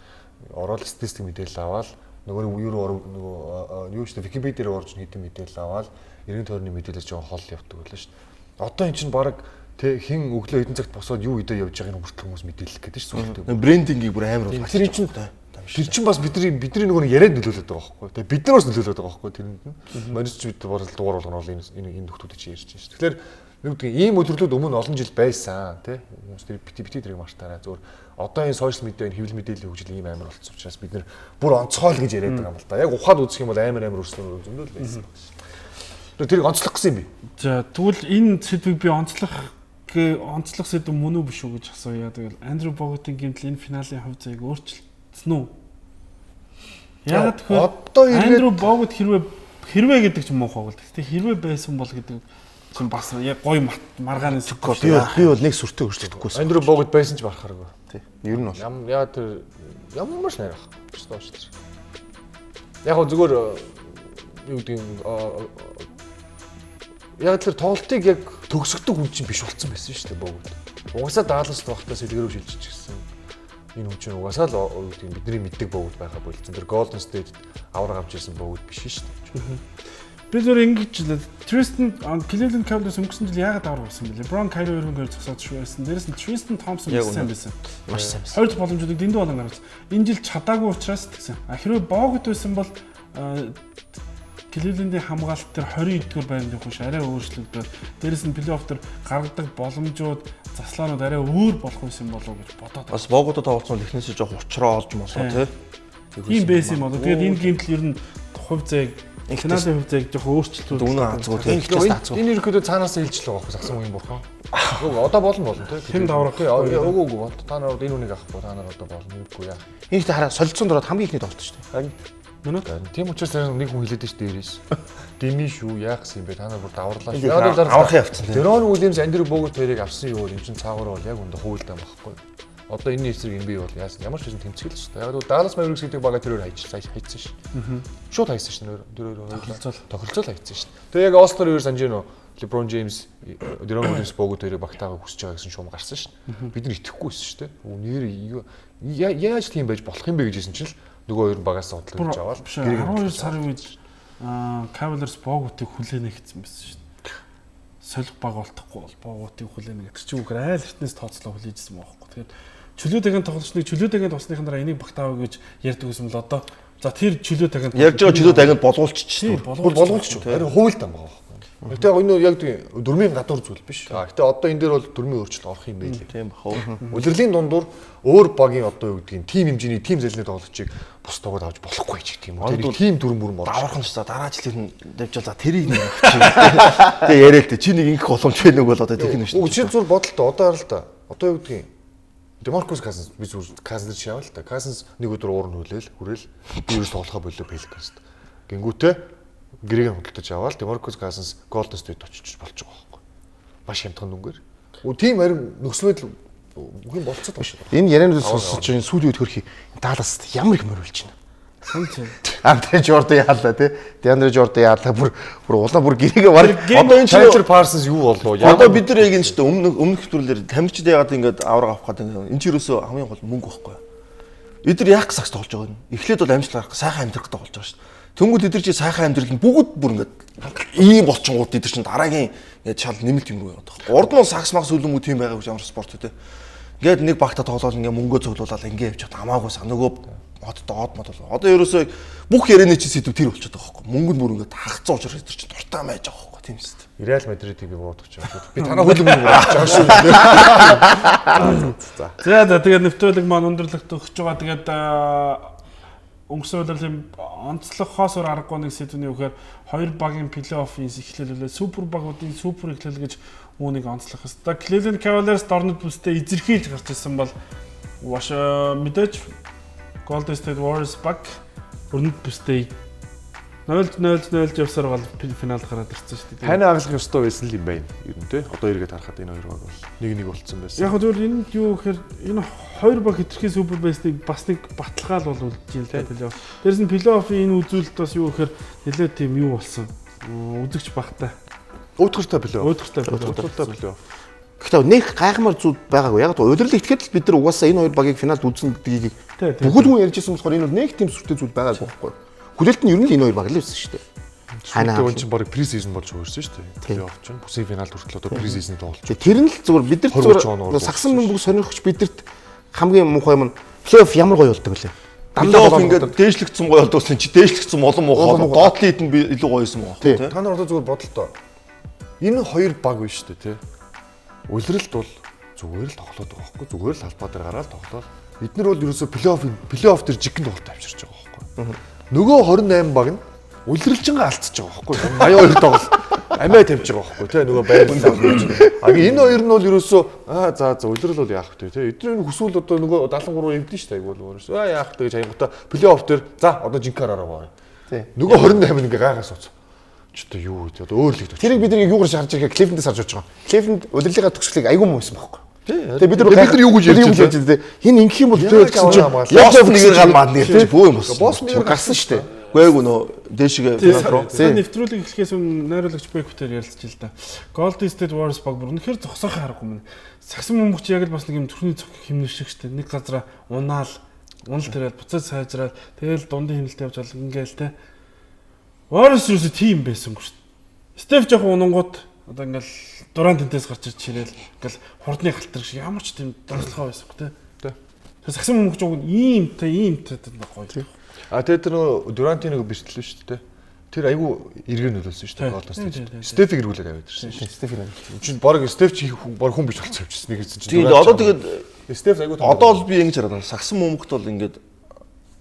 ороод статистик мэдээлэл аваад нөгөө юу руу нөгөө юу шүү дээ Википедиа дээр орж хэдэн мэдээлэл аваад эргэн тойрны мэдээлэлээс жоохон хол явдаг байлаа шүү дээ. Одоо эн чинь баг тэ хин өглөө хэдэн цагт босоод юу идэ явж байгааг нь хүртэл хүмүүс мэдээлэх гэдэг шүү дээ. Брендингийг бүр амар болгож. Тэр чинь тэр чинь бас бидний нөгөө яриад нөлөөлөд байгаа байхгүй. Тэгээ бид нар бас нөлөөлөд байгаа байхгүй тэрэнд нь. Манайч бид бол дугаар болгоно бол энэ энэ нөхдүүдийг чи ярьж байна шүү. Тэгэхээр нэг үгдгийг ийм өдөрлүүд өмнө олон жил байсан тий. Хүмүүс тэр бити тэрийг мартаарай. Зөвөр одоо энэ сошиал медиа энэ хэвлэл мэдээллийн хөгжил ийм амар болцсон учраас бид нэр бүр онцгой л гэж яриад байгаа юм л да. Яг ухаад үзэх юм бол амар өрсөлдөөн зөндөл байсан баг шин. Тэрийг онцлох гэсэн юм би. За тэгвэл энэ сэдвийг би онцлох сэдв мөн үү биш үү гэж асууя. Тэгвэл Андрю Богутын гэмтэл энэ финалийн хувь заяаг өөрчилсөн үү? Яагаад тэгэхээр одоо Андрю Богут хэрвээ гэдэг чинь муухай бол. Гэхдээ хэрвээ байсан бол гэдэг чинь бас яг гоё маргааны сэдв. Би бол нэг сүртэй өөрчлөгдөхгүй. Андрю Богут байсан ч барахааргүй. Тий. Ер нь бол яа тэр ямар ч найр ах. Биш доош. Яг гоо зүгээр юу гэдэг юм яг тэр тоглолтыг яг төгсгдөг хүн чинь биш болцсон байсан шүү дээ Богут. Угаасаа Даллас багтаа сэлгэрүү шилжиж гисэн. Энэ хүн чинь угаасаа л юу гэдэг бидний мэддэг Богут байхаа болцсон. Тэр Golden State авраг авч ирсэн Богут биш шүү дээ. Би зөвөр ингэж л Tristan Cleveland Cavaliers өнгөрсөн жил яагаад авраг болсон бэ? LeBron Kyrie Irving хоёр зогсоод шүү байсан. Дээрээс нь Tristan Thompson сайн байсан. Маш сайн байсан. Хоёр дахь боломжуудыг дэндүү болон гаргасан. Энэ жил чадаагүй учраас тэгсэн. А хэрвээ Богот байсан бол Cleveland-ийн хамгаалалт дээр 21-р байранд явах биш арай өөрчлөгдөд. Дээрээс нь плей-офф дээр гаргадаг боломжууд, заслаанууд арай өөр болох байсан болов уу гэж бодоод. Бас Боготод тоглосон бол эхнээсээ жоох учраа олж молоо тий. Тийм байсан юм болоо. Тэгээд энэ гэмтэл ер нь хувь зээг финалийн хувь зээг жоох өөрчлөлт Үнэн азгүй тий. Энэ ерөөдөө цаанаас илжил байгаа байхгүй сагсан үеийн бурхан. Үгүй одоо болно болно тий. Хэн даврах тий. Үгүй үгүй та нар энэ үнийг авахгүй та нар одоо болно хэрэггүй яах. Энэ ихтэй хараа солилцоон дөрөд хамгийн ихний тоглолт шүү дээ. Харин Минут. Тийм учраас нэг хүн хэлээд шүү дээрээс. Дими шүү яах юм бэ? Та нар бүр даварлаа шүү. Яг аврахын явцсан тийм. Дерон Уильямс, Андрю Богот хоёрыг авсан юу юм чин цаагаараа бол яг үндэ хуультай байхгүй. Одоо энэ эсрэг NBA бол яасан ямар ч байсан тэмцгэл шүү дээ. Яг бол Dallas Mavericks гэдэг бага тэрээр хайчихсан хайцсан шүү. Шууд хайсан шүү тэр хоёр тохиролцоол хайцсан шүү. Тэгээ яг All-Star хоёр санаж гэнэ үү? LeBron James, Deron Williams, Bogut хоёрыг багтаагаа хүсэж байгаа гэсэн шуум гарсан шүү. Бид нар итгэхгүй байсан шүү дээ. Нэр яаж тийм байж болох юм бэ гэж хэлсэн чинь л нөгөө хоёр багаас бодлоо гэж аваад 12 сарын үед Cavaliers Bogut-ыг хүлээнэ гэсэн байсан шүү дээ. Солих баг болтохгүй бол Bogut-ыг хүлээнэ гэдэг чинь үгээр айл эртнээс тооцлоо хүлээжсэн байхгүй. Тэгэхээр чөлөө цагийн тоглогчныг чөлөө цагийн тусныхын дараа энийг багтаав гэж ярьдаг гэсэн л одоо за тэр чөлөө цагийн ярьж байгаа чөлөө цагинд болуулчих. Бүр болуулчих. Харин хуульд ам байгаа байхгүй. Гэтэ энэ яг дөрмийн гадуур зүйл биш. Гэтэ одоо энэ дээр бол дөрмийн өөрчлөлт орох юм байлээ. Тийм бах уу. Улирлын дундуур өөр багийн одоо юу гэдгийг тим хэмжээний тим зэлний тоглогчийг бус тоглоод авч болохгүй ч гэх юм уу. Тэр тим дүрм бүрм орж. Давархан ч за дараа жилээр нь давжаал за тэрийг нэг авчих. Тэгээ яриа л дээ. Чи нэг ингэх боломж байна уу бол одоо тэгнэ шүү. Үгүй чи зүр бодолтой одоо харал та. Одоо юу гэдгийг DeMarcus Cousins би зүгээр Cousins шавал та. Cousins нэг өдөр уур нь хүлээл хүрээл би ерөөс тоглохоо болоо Pelicans-т. Гингүүтээ гэрээгээ худалдаж аваад DeMarcus Cousins Golden State очиж болж байгаа байхгүй. Маш хямдхан дүнгээр. Үгүй тийм харин нөхцөл байдал бүхэн болцоод байгаа шүү. Энэ яриануудыг сонссон чинь сүүлийн үед хөрхи Dallas ямар их мөрөлж байна. Андре Жордан яалаа тий. Деандре Жордан яалаа бүр улаан бүр гэрээгээ баг одоо энэ Chandler Parsons юу болов? Одоо бид нар яг энэ ч өмнөх нэвтрүүлгээр тамирчид яагаад ингэж авраг авах гэдэг энэ ч ерөөсөө хамгийн гол мөнгө байхгүй. Эдгээр яах гэж сагс тоглож байгаа юм. Эхлээд бол амжилт гаргах, сайхан амьдрах гэж тоглож байгаа шүү дээ. Тэнгүүд эдгээр чи сайхан амьдрал нь бүгд бүр ингэж ийм болчингууд эдгээр чинь дараагийн ингэж шал нэмэлт юм руу яваад байгаа. Урд нь сагс магс үлэм үү тийм байгаагүй ямар спорт үү те. Ингээд нэг багта тоглоол ингээ мөнгөө цуглуулаад ингээ явж чад хамаагүй са нөгөө хоттой од мод болоо. Одоо ерөөсөө бүх ярианы чи сэдв тэр болчиход байгаа байхгүй. Мөнгө нь бүр ингээд хагцсан учраас тэр чинь дуртай байж байгаа байхгүй тийм үст. Реал Мадридыг би буурдах гэж байна. Би танаа хөлбөмбөг буурдах гэж байгаа шүү. За. За тэгээд нэвтрүүлэг маань өндөрлөгт өгч байгаа. Тэгээд өнгөрсөн удирлын онцлогхоос өөр аргагүй нэг сэдвний үхээр хоёр багийн плей-оффын эхлэл үлээ супер багуудын супер эхлэл гэж үүнийг онцлох ёстой. Cleveland Cavaliers дорнод бүстэй эзэрхийлж гарч ирсэн бол мэдээж Golden State Warriors баг өрнөд бүстэй 0-0-0 явсаар бол финалд гараад ирсэн шүү дээ. Ханаа аглах ёстой байсан л юм байна. Ер нь те. Одоо эргээд харахад энэ хоёр баг бол 1-1 болцсон байсан. Яг зөвхөн энд юу гэхээр энэ хоёр баг хэтэрхий супер байсныг бас нэг баталгаал бол үлдэж байна л да плей-офф. Дээрс нь плей-оффын энэ үзүүлэлт бас юу гэхээр нэлээд тийм юу болсон. Үзэгч багтай. Өөдгөртэй плей-офф. Өөдгөртэй плей-офф. Гэхдээ нэг гайхмаар зүйл байгаагүй. Яг л удирдал итгэхэд л бид нар угаасаа энэ хоёр багийг финалд үзнэ гэдгийг бүгд хүн ярьж ирсэн болохоор энэ бол нэг тийм сүртэй зүйл байгаагүй байхгүй. Хүлээлт нь ер нь л энэ хоёр баг л байсан шүү дээ. Ханаа хүн чинь баг pre-season болж хөрсөн шүү дээ. Плей-офф чинь бүсийн финал хүртэл одоо pre-season тоглож. Тэр нь л зүгээр бид нар зүгээр сагсан мөнгө сонирхогч бидэрт хамгийн муухай юм нь плей-офф ямар гоё болдог вэ? Дандаа ингээд дээшлэгдсэн гоё болдог гэсэн чи дээшлэгдсэн олон муухай доотлын хэд нь илүү гоё юм байна тий. Та нар одоо зүгээр бодолтой. Энэ хоёр баг биш шүү дээ тий. Улиралд бол зүгээр л тоглоод байгаа байхгүй зүгээр л талбай дээр гараад тоглоод. Эднэр бол ерөөсөө плей-офф дээр жиггэн тоглолт авчирч байгаа байхгүй. Нөгөө 28 баг нь улиралжингаа алдчихж байгаа байхгүй 82 тоглолт амиа тавьж байгаа байхгүй тий нөгөө байрлал. А энэ хоёр нь бол ерөөсөө аа за за улирал бол яах вэ тий эдгээр нь хүсвэл одоо нөгөө 73 эвдэн шүү дээ айгуул өөрөөсөө аа яах вэ гэж хаянгуудаа плей-офф дээр за одоо жинкаар араа баа. Тий. Нөгөө 28 ингээ гайхаас сууц. Ч одоо юу вэ одоо өөр лигт. Тэрийг бид нэг юугаар шарж ирэхээр Cleveland-ээс харж байгаа. Cleveland улирлынхаа төгсгөлийг айгүй муу байсан байхгүй. Тэгээ бид нар юу гэж ярьж байна те. Энэ ингэх юм бол тэр гэсэн чинь Бостон нэгээр гал маад нэг чи бөө юм болсон. Бостон нэгээр гарсан шүү дээ. Үгүй эгүй нөө дээшгээ финал руу. Нэвтрүүлэг эхлэхээс өмнө найруулагч Беквтер ярилцж л да. Golden State Warriors баг бүр үнэхээр зогсоох аргагүй юм. Сагсан бөмбөгч яг л бас нэг юм төрхний цог химнэр шиг шүү дээ. Нэг газараа унаал, унал тэрэл буцаад сайжраад тэгэл дундын хэмнэлт явж бол ингээл те. Warriors юусе тийм байсангүй шүү дээ. Стеф жоохон унангууд одоо ингээл Дурант тэнтээс гарч ирж чирэл ингээл хурдны галтар шиг ямар ч тийм доослохоо байсангүй те. Тэр сагсан мөнгө жоо ийм те ийм те гоё. А тэгээ тэр нөгөө Дурантын нөгөө бэртэл шүү дээ. Тэр айгүй эргээр нөлөөлсөн шүү дээ Golden State. Стефиг эргүүлээд аваад ирсэн шүү. Стефиг аваад. Чи баг Стеф чи баг хүн биш болцсон явчихсан. Нэг хэсэг чинь. Одоо тэгээд Стеф айгүй одоо бол би ингэж хараад байна. Сагсан мөнгөт бол ингээд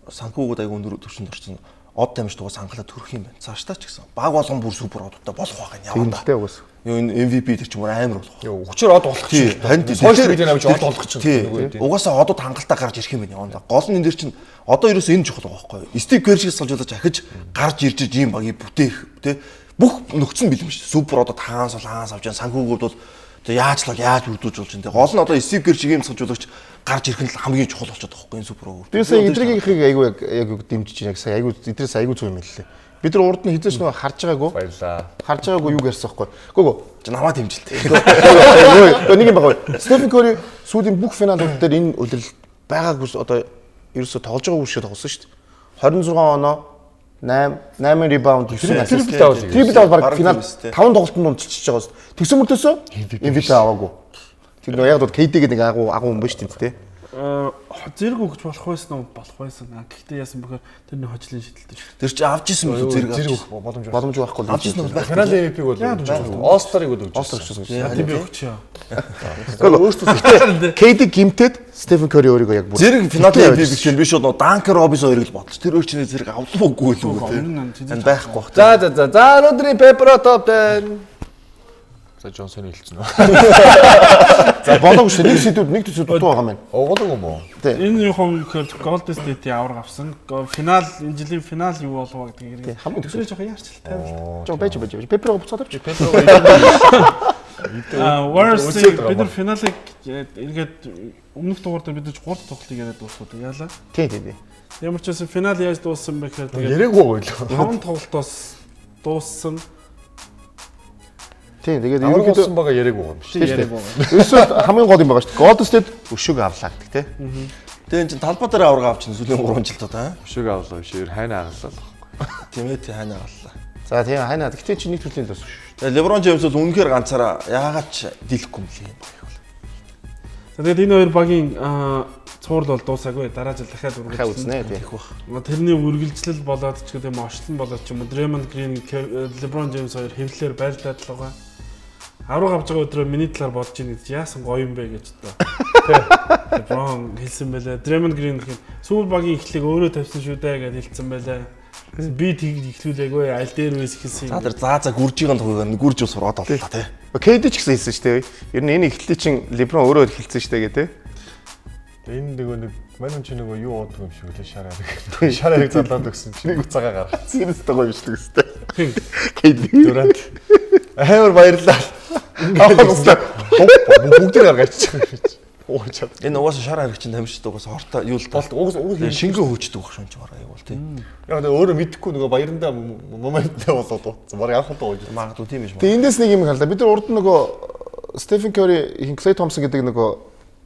санхүүгүүд айгүй өндөр түвшинд орсон. Од тамирчдугаас хангалаа төрөх юм байна. Цаашдаа ч гэсэн баг болгон бүр супер одуудтай болох байх юм яваа. Тийм угаас. Юу энэ MVP тэр ч юм уу амар болох. Юу хүчээр од болох чинь. Сошиал медиа авч од болох чинь. Угаасаа одууд хангалттай гарч ирэх юм байна яваа. Гол нь энэ дэр чинь одоо ерөөсөө энэ чухал байгаа байхгүй юу? Стив Кер шиг салжуулаж ахиж гарч ирж ийм багийг бүтээх тий бүх нөхцөл нь бэлэн шүү. Супер одод хаанс бол хаанс авч яан санхүүгүүд бол тэгээ яаж л яаж бүрдүүлж болж байна. Гол нь одоо Стив Кер шиг ийм салжуулагч гарч ирэх нь хамгийн чухал болчиход байгаа байхгүй энэ супер өөр. Би сая эдрэгийнхийг айгүй яг дэмжиж байна. Яг сая айгүй эдрээс айгүй зүг юм хэллээ. Бид нар урд нь хизээч нөгөө харж байгаагүй. Баярлаа. Харж байгаагүй юу ярьсан байхгүй. Гүг. Чи намаа дэмжилтээ. Өө нэг юм байгаа. Стефен Кори сүүлийн бүх финалууд дээр энэ улирал байгаагүй одоо ерөөсө тоглож байгаагүй шиг тоглосон шүү дээ. 26 оноо 8 8 ребаунд 9 ассист. Трипл дабл баг финал 5 тоглолтод унтчихж байгаа шүү дээ. Тэгсэн мөртөөсөө MVP аваагүй. Тэр нөгөө яг бол KD гэдэг нэг агуу агуу хүн ба шүү дээ. Зэрэг өгч болох байсан уу? Болох байсан. Гэхдээ яасан бэхээр тэрний хожлын шидэлтэй шүү. Тэр чи авч исэн мөн зэрэг зэрэг өгөх боломж боломж байхгүй. Авч исэн бол байхгүй. Финалын MVP-г бол All Star-ыг бол өгч. All Star өгсөн. Тийм би өгч яа. Гэхдээ KD гимтэд Стефен Кори өөрийгөө яг бүр зэрэг финалын MVP гэж би шууд нөө Данкер Робинсон хоёрыг л бодлоо. Тэр өөр чинь зэрэг авлаагүй л үү те. Энэ байхгүй бах. За за за. За өнөөдрийн Pepper Top 10. За Джонсоны хэлсэн үү? За болоогүй шүү. Нэг сэдвүүд нэг төсөв дутуу байгаа юм байна. Угаагүй юм уу? Энэ юм гэхээр Golden State-ийн авраг авсан. Финал энэ жилийн финал юу болов уу гэдэг хэрэг. Хамгийн төсөө жоохон яарчлалтай байл. Жоо байж байж. Пеппероо буцаад авч. Пеппероо Warriors бид нар финалыг эргээд өмнөх дугаар дээр бид нар 3 тоглолтыг яриад дуусгав. Яалаа. Тийм тийм. Ямар ч байсан финал яаж дууссан бэ гэхээр тэгээд яриаггүй гоё л. 5 тоглолтоос дууссан. Тийм тэгээд ерөнхийдөө бага яриаггүй юм биш. Яриаггүй. Ерөөсөө хамгийн гол юм байгаа шүү дээ. Golden State өшөөг авлаа гэдэг тий. Тэгээ эн чинь талбай дээр авраг авчихна сүүлийн 3 жил одоо. Өшөөг авлаа биш ер хайна агаллаа л байхгүй. Тийм ээ тий хайна агаллаа. За тийм хайна. Гэхдээ чи нэг төрлийн л бас шүү. Тэгээ LeBron James бол үнэхээр ганцаараа яагаад ч дийлэхгүй юм лээ юм баг. За тэгээд энэ хоёр багийн цуврал бол дуусаагүй. Дараа жил дахиад үргэлжлэнэ үзнэ тий. Их бах. Тэрний үргэлжлэл болоод ч гэдэг юм ошлон болоод ч юм уу Draymond Green, LeBron James хоёр хэвлэлээр байлдаад л байгаа. Авраг авч байгаа өдрөө миний талаар бодож ийн гэж яасан гоё юм бэ гэж одоо. LeBron хэлсэн байлаа. Draymond Green гэх сүүл багийн эхлэлийг өөрөө тавьсан шүү дээ гэж хэлсэн байлаа. Би тэгж эхлүүлээгүй аль дээр вэс хэлсэн юм. За тэр заа за гүржийн тугыг гүрж ус сураад оллоо тий. KD ч гэсэн хэлсэн шүү дээ. Ер нь энэ эхлэлийг чинь LeBron өөрөө хэлсэн шүү дээ гэ тий. Энэ нөгөө нэг мань хүн чинь нөгөө юу уудаг юм шиг үлээ шар ариг. Шар ариг залаад өгсөн чинь нэг уцаагаа гаргацсан. Тэрс гоё юм шиг өстэй. KD Дурант. Амар баярлалаа. Ингээд бүгд гаргачих юм шиг. Ууж чад. Энэ угаасаа шар ариг чинь тамирчид угаасаа хортой юу л болт угаас шингэн хөөчдөг байх шунч бараг айгуул тий. Яг нэг өөрөө мэдэхгүй нөгөө баярандаа моменттэй болоод утсан. Бараг анх удаа ууж. Магадгүй тийм биш. Тэгээ эндээс нэг юм харлаа. Бид нар урд нь нөгөө Стефен Кори, Клей Томпсон гэдэг нөгөө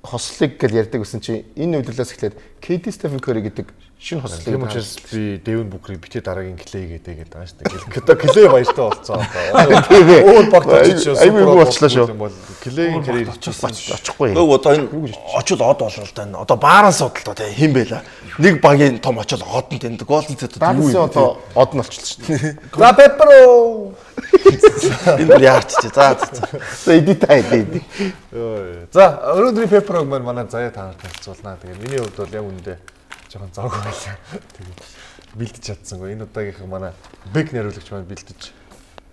хослыг гэл ярьдаг гэсэн чинь энэ үедлээс эхлээд KD Стефен Кори гэдэг шинэ хослыг. Тийм учраас би Дэвин Букерийг битээ дараагийн Клей гэдэг гэдэг байгаа шүү дээ. Одоо Клей баяртай болцсон одоо. Тийм ээ. Өөр багт очиж айгүй юу болчлаа шүү. Клейгийн карьер очихгүй. Нөгөө одоо энэ очил од болол та энэ одоо бааранс судал та тийм хэн байла. Нэг багийн том очил од нь тэнд Golden State юу юм одоо од нь болчихлоо шүү дээ. За Пепперо. Энэ бүр яарч чи. За за. За эдит эдит. За өнөөдрийн Пепперог маань манай заяа та нарт танилцуулнаа. Тэгээд миний хувьд бол яг үүндээ жоохон зог байлаа. Тэгээд бэлдэж чадсангүй. Энэ удаагийнх манай бэг найруулагч маань бэлдэж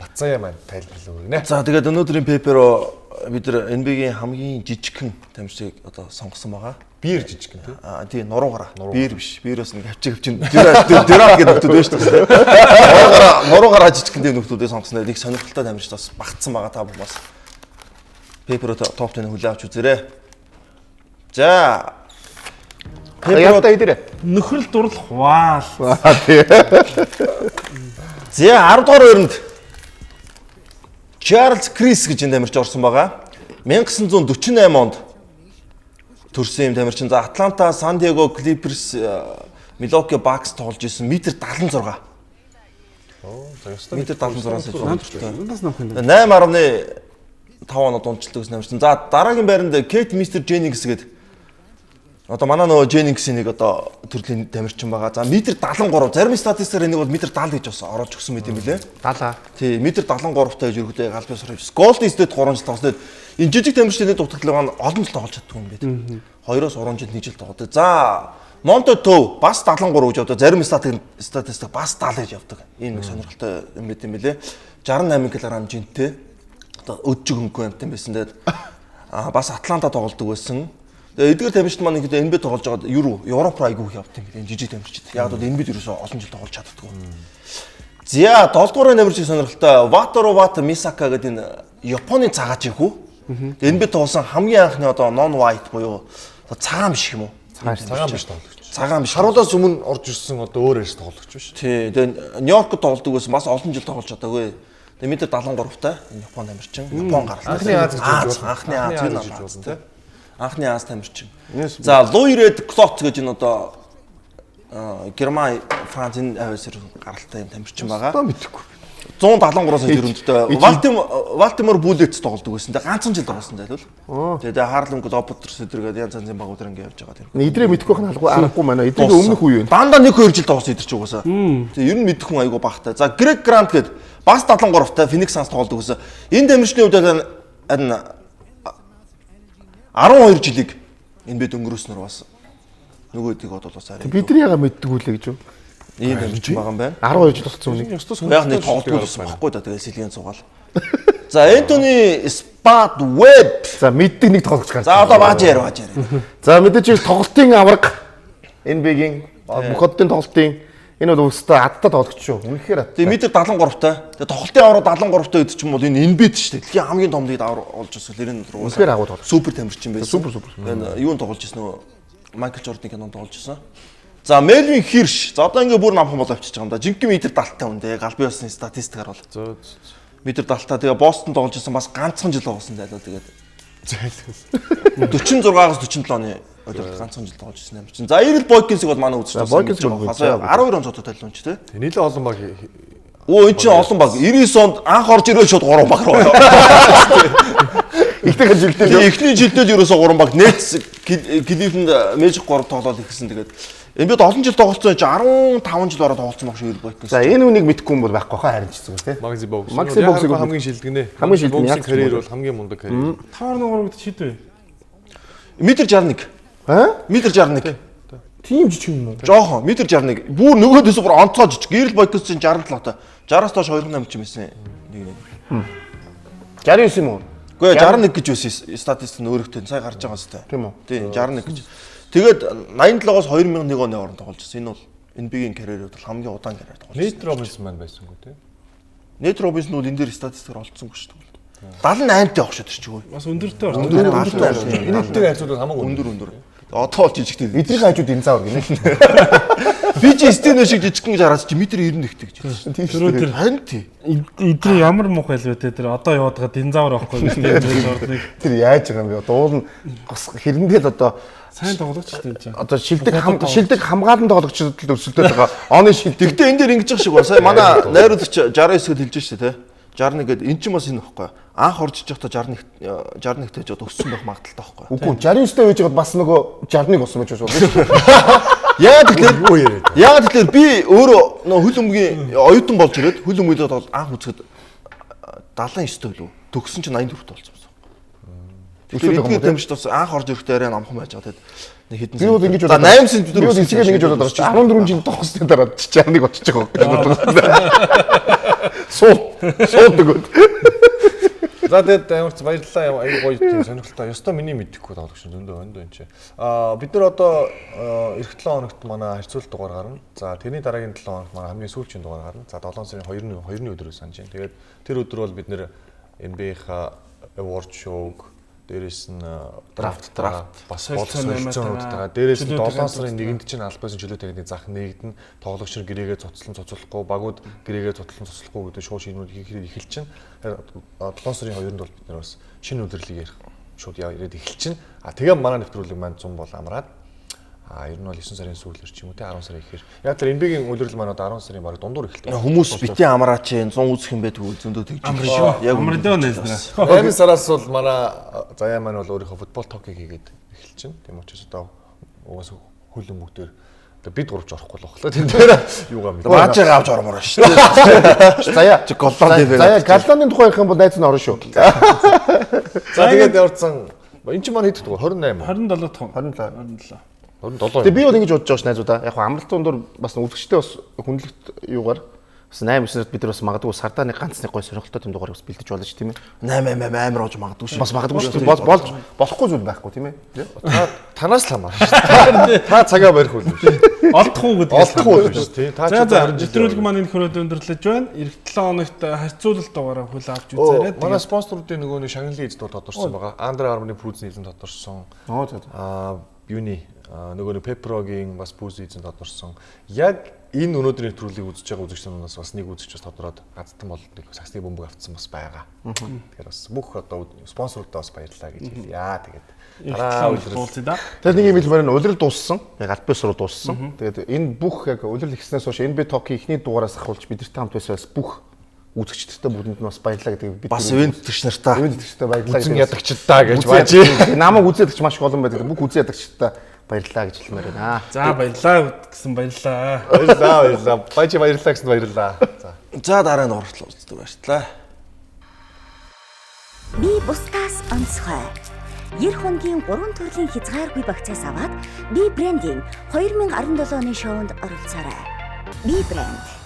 Батцаяа маань тайлбарлаа өгнө. За тэгээд өнөөдрийн Пепперо бид нар NBA-гийн хамгийн жижигхэн тамирчдыг одоо сонгосон байгаа. Биер жижигхэн тий. Аа тий нуруугаараа. Биер биш. Биерээс нэг хавчиг хавчин Дюрант гэдэг нөхдүүд байна шүү дээ. Нуруугаараа жижигхэн тийм нөхдүүдийг сонгосон. Нэг сонирхолтой тамирчид бас багтсан байгаа та бүхэн бас. Пепперо топ 10-ыг хүлээн авч үзээрэй. За Пепперо идэрэ. Нөхрөл дурлах ваал. Тий. За 10 дугаар байранд Чарльз Крис гэж энэ тамирч орсон байгаа. 1948 онд төрсэн юм тамирчин. За Атланта, Сан Диего, Клиперс, Милоки Бакс тоглож исэн 1.76 м. За ёстой. Метр 76 см өндөртэй. Надаас намх юм. 8.5 оноо дундчилдаг гэсэн тамирчин. За дараагийн байранд Кейт Мистер Дженнингс гэдэг одоо манай нөгөө Дженнингсийн нэг одоо төрлийн тамирчин байгаа. За метр 73. Зарим статистикээр энийг бол метр 70 гэж бас оруулж өгсөн мэт юм билээ. 70. Тий, метр 73 таа гэж өргөдөө галбын сурч. Голден State 3 жил тоглосон. Энэ жижиг тамирчдын дутагдлага нь олон жил тоглож чаддгүй юм байна. 2-оос 3 жил 1 жил тоглодог. За Монте Төв бас 73 гэж явдаг. Зарим статистик бас 70 гэж явдаг. Ийм нэг сонирхолтой юм байт юм билээ. 68 кг жинтэй. Одоо өдчиг хөнгөн амтан байсан. Тэгээд бас Атланта тоглодог байсан. Тэгээд эдгээр тамирчид маань ихэд NBA тоглож байгаад Европ руу айгүй их явд юм билээ. Энэ жижиг тамирчид. Яг бол NBA ерөөсөө олон жил тоглож чаддаггүй. За 7 дугаар тамирчин сонирхолтой Ватару Вата Мисака гэдэг энэ Японы цагаач их үү? NBA тоглосон хамгийн анхны одоо non white буюу цагаан биш юм уу? Цагаан биш тоглогч. Цагаан биш. Харуулаас өмнө орж ирсэн одоо өөр эрс тоглогч биш. Тий. Тэгээ Нью-Йоркд тоглодог байсан. Бас олон жил тоглож чадаагүй. Тэгээ метр 73 та Япон тамирчин. Япон гаралтай. Анхны Аз гэж анхны Аз гэж болно тий. Анхны Аз тамирчин. За Луи Ред Клотц гэж энэ одоо Герман, Франц энэ авиас гаралтай юм тамирчин байгаа. Одоо мэдэхгүй. 173 сая өрөндтэй Валтимор Буллетс тоглодог байсан. Тэгээ ганцхан жил тоглосон зайлвал. Тэгээ Харлем Глоботрс өдр гэдэг янз янзын багууд ингэ явж байгаа тийм. Идрээ мэдэхгүй байх нь алгүй аргагүй маань. Идрээ өмнөх үе юу вэ? Дандаа 1-2 жил тоглосон идэр чи угаасаа. Тэгээ ер нь мэдэх хүн айгүй багтай. За Грег Грант гээд бас 73 та Phoenix Suns тоглодог байсан. Энэ тамирчны хувьд харин 12 жилийг энэ бид өнгөрөөснөр бас нөгөөдийг бол бас арай. Бид нар яга мэддэг үлээ гэж юу? Ийм тамирчин байгаа юм байна. 12 жил болсон үнийг. Яг нэг тоглолтгүй болсон байхгүй да. Тэгэл сэлгийн цугаал. За Энтони Спад Веб. За мэддэг нэг тоглогч гарч. За одоо бааж яар бааж яар. За мэдээж тоглолтын аварга NBA-гийн бүх оддын тоглолтын энэ бол өстой адтай тоглогч шүү. Үнэхээр адтай. Тэгээ метр 73 та. Тэгээ тоглолтын авраг 73 та гэдэг чинь бол энэ NBA шүү дээ. Дэлхийн хамгийн том лигт авраг олж ирсэн лэрийн руу. Үнэхээр агуу тоглогч. Супер тамирчин байсан. Супер. Тэгээ юунд тоглож ирсэн нөгөө Майкл Жорданы кинонд тоглож ирсэн. За Мелвин Хирш. За одоо ингээ бүр намхан болоо авчиж байгаа юм да. Жинхэнэ метр 70-тай хүн дээ. Галбын ёсны статистикаар бол. Зөө. Метр 70-та. Тэгээ Бостон тоглож ирсэн бас ганцхан жил тоглосон зайлаа тэгээд. Зайлаа. 46-аас 47 оны өдөр ганцхан жил тоглож ирсэн юм чинь. За Эрл Бойкинсыг бол манай үзэж байгаа. Бойкинс байгаа. 12 он цотод талуун ч тий. Нийлээ олон баг. Өө эн чинь олон баг. 99 онд анх орж ирээ шууд 3 баг руу. Эхнийхээ жилдээ эхний жилдээ л ерөөсөө 3 баг. Нэтс Кливленд Мэжик 3 тоглоод ихсэн тэгээд NBA-д олон жил тоглолцсон чинь 15 жил ороо тоглолцсон баг шүү Эрл Бойкинс. За энэ үнийг мэдэхгүй юм бол байхгүй хаа харин ч зүгээр тий. Макси Бокс. Макси Боксыг хамгийн шилдэг нэ. Хамгийн шилдэг нь карьер бол хамгийн мундаг карьер. 5.3 гэдэг шид вэ? Метр 61. Аа? Метр 61. Тийм жижиг юм уу? Жохон метр 61. Бүр нөгөөдөөс бүр онцгой жижиг. Эрл Бойкинс чинь 67 та. 60-аас доош 2.8 ч юм байсан. Нэг нэг. 69 юм уу? Үгүй 61 гэж байсан статистик нь өөрөхтэй сая гарч байгаа сте. Тийм үү? Тийм 61 гэж. Тэгээд 87-оос 2001 оны хооронд тоглож байсан. Энэ бол NBA-ийн карьерүүд бол хамгийн удаан карьер тоглож байсан. Нейт Робинсон маань байсангүй тий. Нейт Робинсон бол энэ дээр статистикээр олдсонгүй шүү дээ. 78 явах шүү тэр чиг үү. Бас өндөртэй орсон. Өндөр. Энэ дэдэг хажууд хамаагүй өндөр. Одоо бол жижигтэй. Эдрийн хажууд энэ заавар гинэ. Би чи стенэ шиг жижигхэн гэж хараад чи метр 91 гэж хэлсэн. Тэр тэр Харин тий. эдрийн ямар муухай л вэ те тэр одоо яваад байгаа динзавр байхгүй би те Жорданыг Тэр яаж байгаа юм бэ? Одоо уул нь гос хэрэндээ л одоо сайн тоглогч шүү дээ энэ. Одоо шилдэг шилдэг хамгаалан тоглогчдод л өрсөлдөд байгаа. Оны шилдэг. Тэгтээ энэ дээр ингэж байгаа шиг ба. Сая манай найруулагч 69 гэд хэлж штэ те. 61 гэд эн чинь бас энэ ихгүй. Анх орж иж байхдаа 61 61 тааж өссөн байх магадaltaй байхгүй. Үгүй 69-тэй байж байгаад бас нөгөө 61 болсон байж шүү. Яагаад тэгэхээр яагаад тэгэхээр би өөрөө нөгөө хөл өмгийн оюутан болж ирээд хөл өмгөөлөд бол анх үзэхэд 79-тэй лүү. Төгссөн чинь 84-тэй болсон юмсан. Тэгэхээр эдгээр дэмжид бас анх орж ирэхдээ арай намхан байж байгаа. Тэгэд нэг хэдэн Би бол ингэж бодоод 8 см би бол эцгээр ингэж бодоод байгаа чи 14 жил тогсны дараа 61 очиж байгаа гэж бодоод. Суу суу өгөөд. За тэгээд ямар ч баярлалаа аюу гоё тийм сонирхолтой. Ёстой миний мэдэхгүй тоглогч зөндөө өндөө энэ чи. Аа бид нар одоо эх 7 хоногт манай харьцуулт дугаар гарна. За тэрний дараагийн 7 хоногт манай хамгийн сүүлчийн дугаар гарна. За 7 сарын 2-ны өдрөө санаж байна. Тэгээд тэр өдөр бол бид нэр NBA-ха award show-г дээрээс нь драфт бас солилцоонуудтайгаа дээрээс нь 7 сарын 1-нд чинь албасын чөлөө тагны зах нэгдэн тоглогч нар гэрээгээ цуцлан цуцлахгүй багууд гэрээгээ цуцлан цуцлахгүй гэдэг шууд шийдвэрүүд хийх эхэл чинь 7 сарын 2-нд бол бид нар бас шинэ үлрэрлийг ярих шууд яриад эхэл чинь а тэгээ манай нэвтрүүлэг маань 100 бол амраад А ер нь бол 9 сарын сүүлээр ч юм уу те 10 сарын ихээр. Яг тэр NBA-гийн улирал маань одоо 10 сарын бараг дундуур эхэлдэг. Хүмүүс бити амраач 100 үзэх юм байдгүй зөндөө тэгж. Амраа. Яг Амраа найз нараа. 8 сараас бол манай заяа маань бол өөрийнхөө футбол токийг хийгээд эхэлж чинь. Тийм учраас одоо угаасаа хөл өмгдөр одоо бид гурвч орохгүй л баглаа. Тэн дээр юугаа мэдээ. Баажаа авч ормоор шүү дээ. Заяа. Чи Голланд дээр Заяа Голландын тухай ярих юм бол найз нь орно шүү. За тэгээд яварсан энэ чинь маань хэд дэх вэ? 28. 27 дахь. 27. 27. 27. Тэгээ би бол ингэж бодож байгаа ш найзуудаа. Яг хөө амралтын дундуур бас үзэгчтэй бас хүндлэгт юугаар бас 8 9 сард бид нар бас магадгүй сардаа нэг ганц нэг гой сонирхолтой тэм дугаар бас бэлдэж болно ш тийм ээ. 8 8 амар ууж магадгүй шүү. Бас магадгүй ш. Бол болж болохгүй зүйл байхгүй тийм ээ. Та танаас л хамаарна шүү. Та цагаа барих үл биш. Олдох уу гэдэг. Олдох үл биш тий. Та За ч за одоо 20 жил нэвтрүүлэг маань энэ хүрээд өндөрлөж байна. Ирэх 7 хоногт харьцуулалт дугаараа хүлээн авч үзээрэй. Манай спонсоруудын нөгөө нэг шагналын эзэд бол тодорсон байгаа. Андре Армны пүүзний эзэн тодорсон. Оо за за. Аа юуны нөгөө нэг Пепрогийн бас пүүз эзэн тодорсон. Яг энэ өнөөдрийн нэвтрүүлгийг үзэж байгаа үзэгч нараас бас нэг үзэгч бас тодороод газтан бол нэг саксны бөмбөг авцсан бас байгаа. Тэгэхээр бас бүх одоо спонсорудаа бас баярлалаа гэж хэлье. Тэгээд Ирэх дараа 7 хоногт улирал уулзъя да. Тэгээд нэг юм хэлмээр нь улирал дууссан. Яг аль биесээр дууссан. Тэгээд энэ бүх яг улирал ихснээс хойш NBA Talk-ийн эхний дугаараас ахуулж бидэртэй хамт байсан бас бүх үзэгчдтэй бүгдэнд нь бас баярлалаа гэдэг бид Бас ивент тэтгэгч нартаа. ивент тэтгэгчтэй баярлалаа үзэн гэдэг. ядагчдаа гэж Үзэн бааж. ядагч- Намайг үзэн ядагч маш их олон байдаг. Бүх үзэн ядагчдаа баярлалаа гэж хэлмээр байна. За баярлалаа гэсэн баярлалаа. Баярлалаа баярлалаа. Баажи баярлалаа гэсэн баярлалаа. За. За дараа нь дугаарт уулздаг баярлалаа. Би бусдаас онцгой. 90 хоногийн 3 төрлийн хязгааргүй багцаас аваад Би брендийн 2017 оны шоунд оролцоорой. Би брэнд.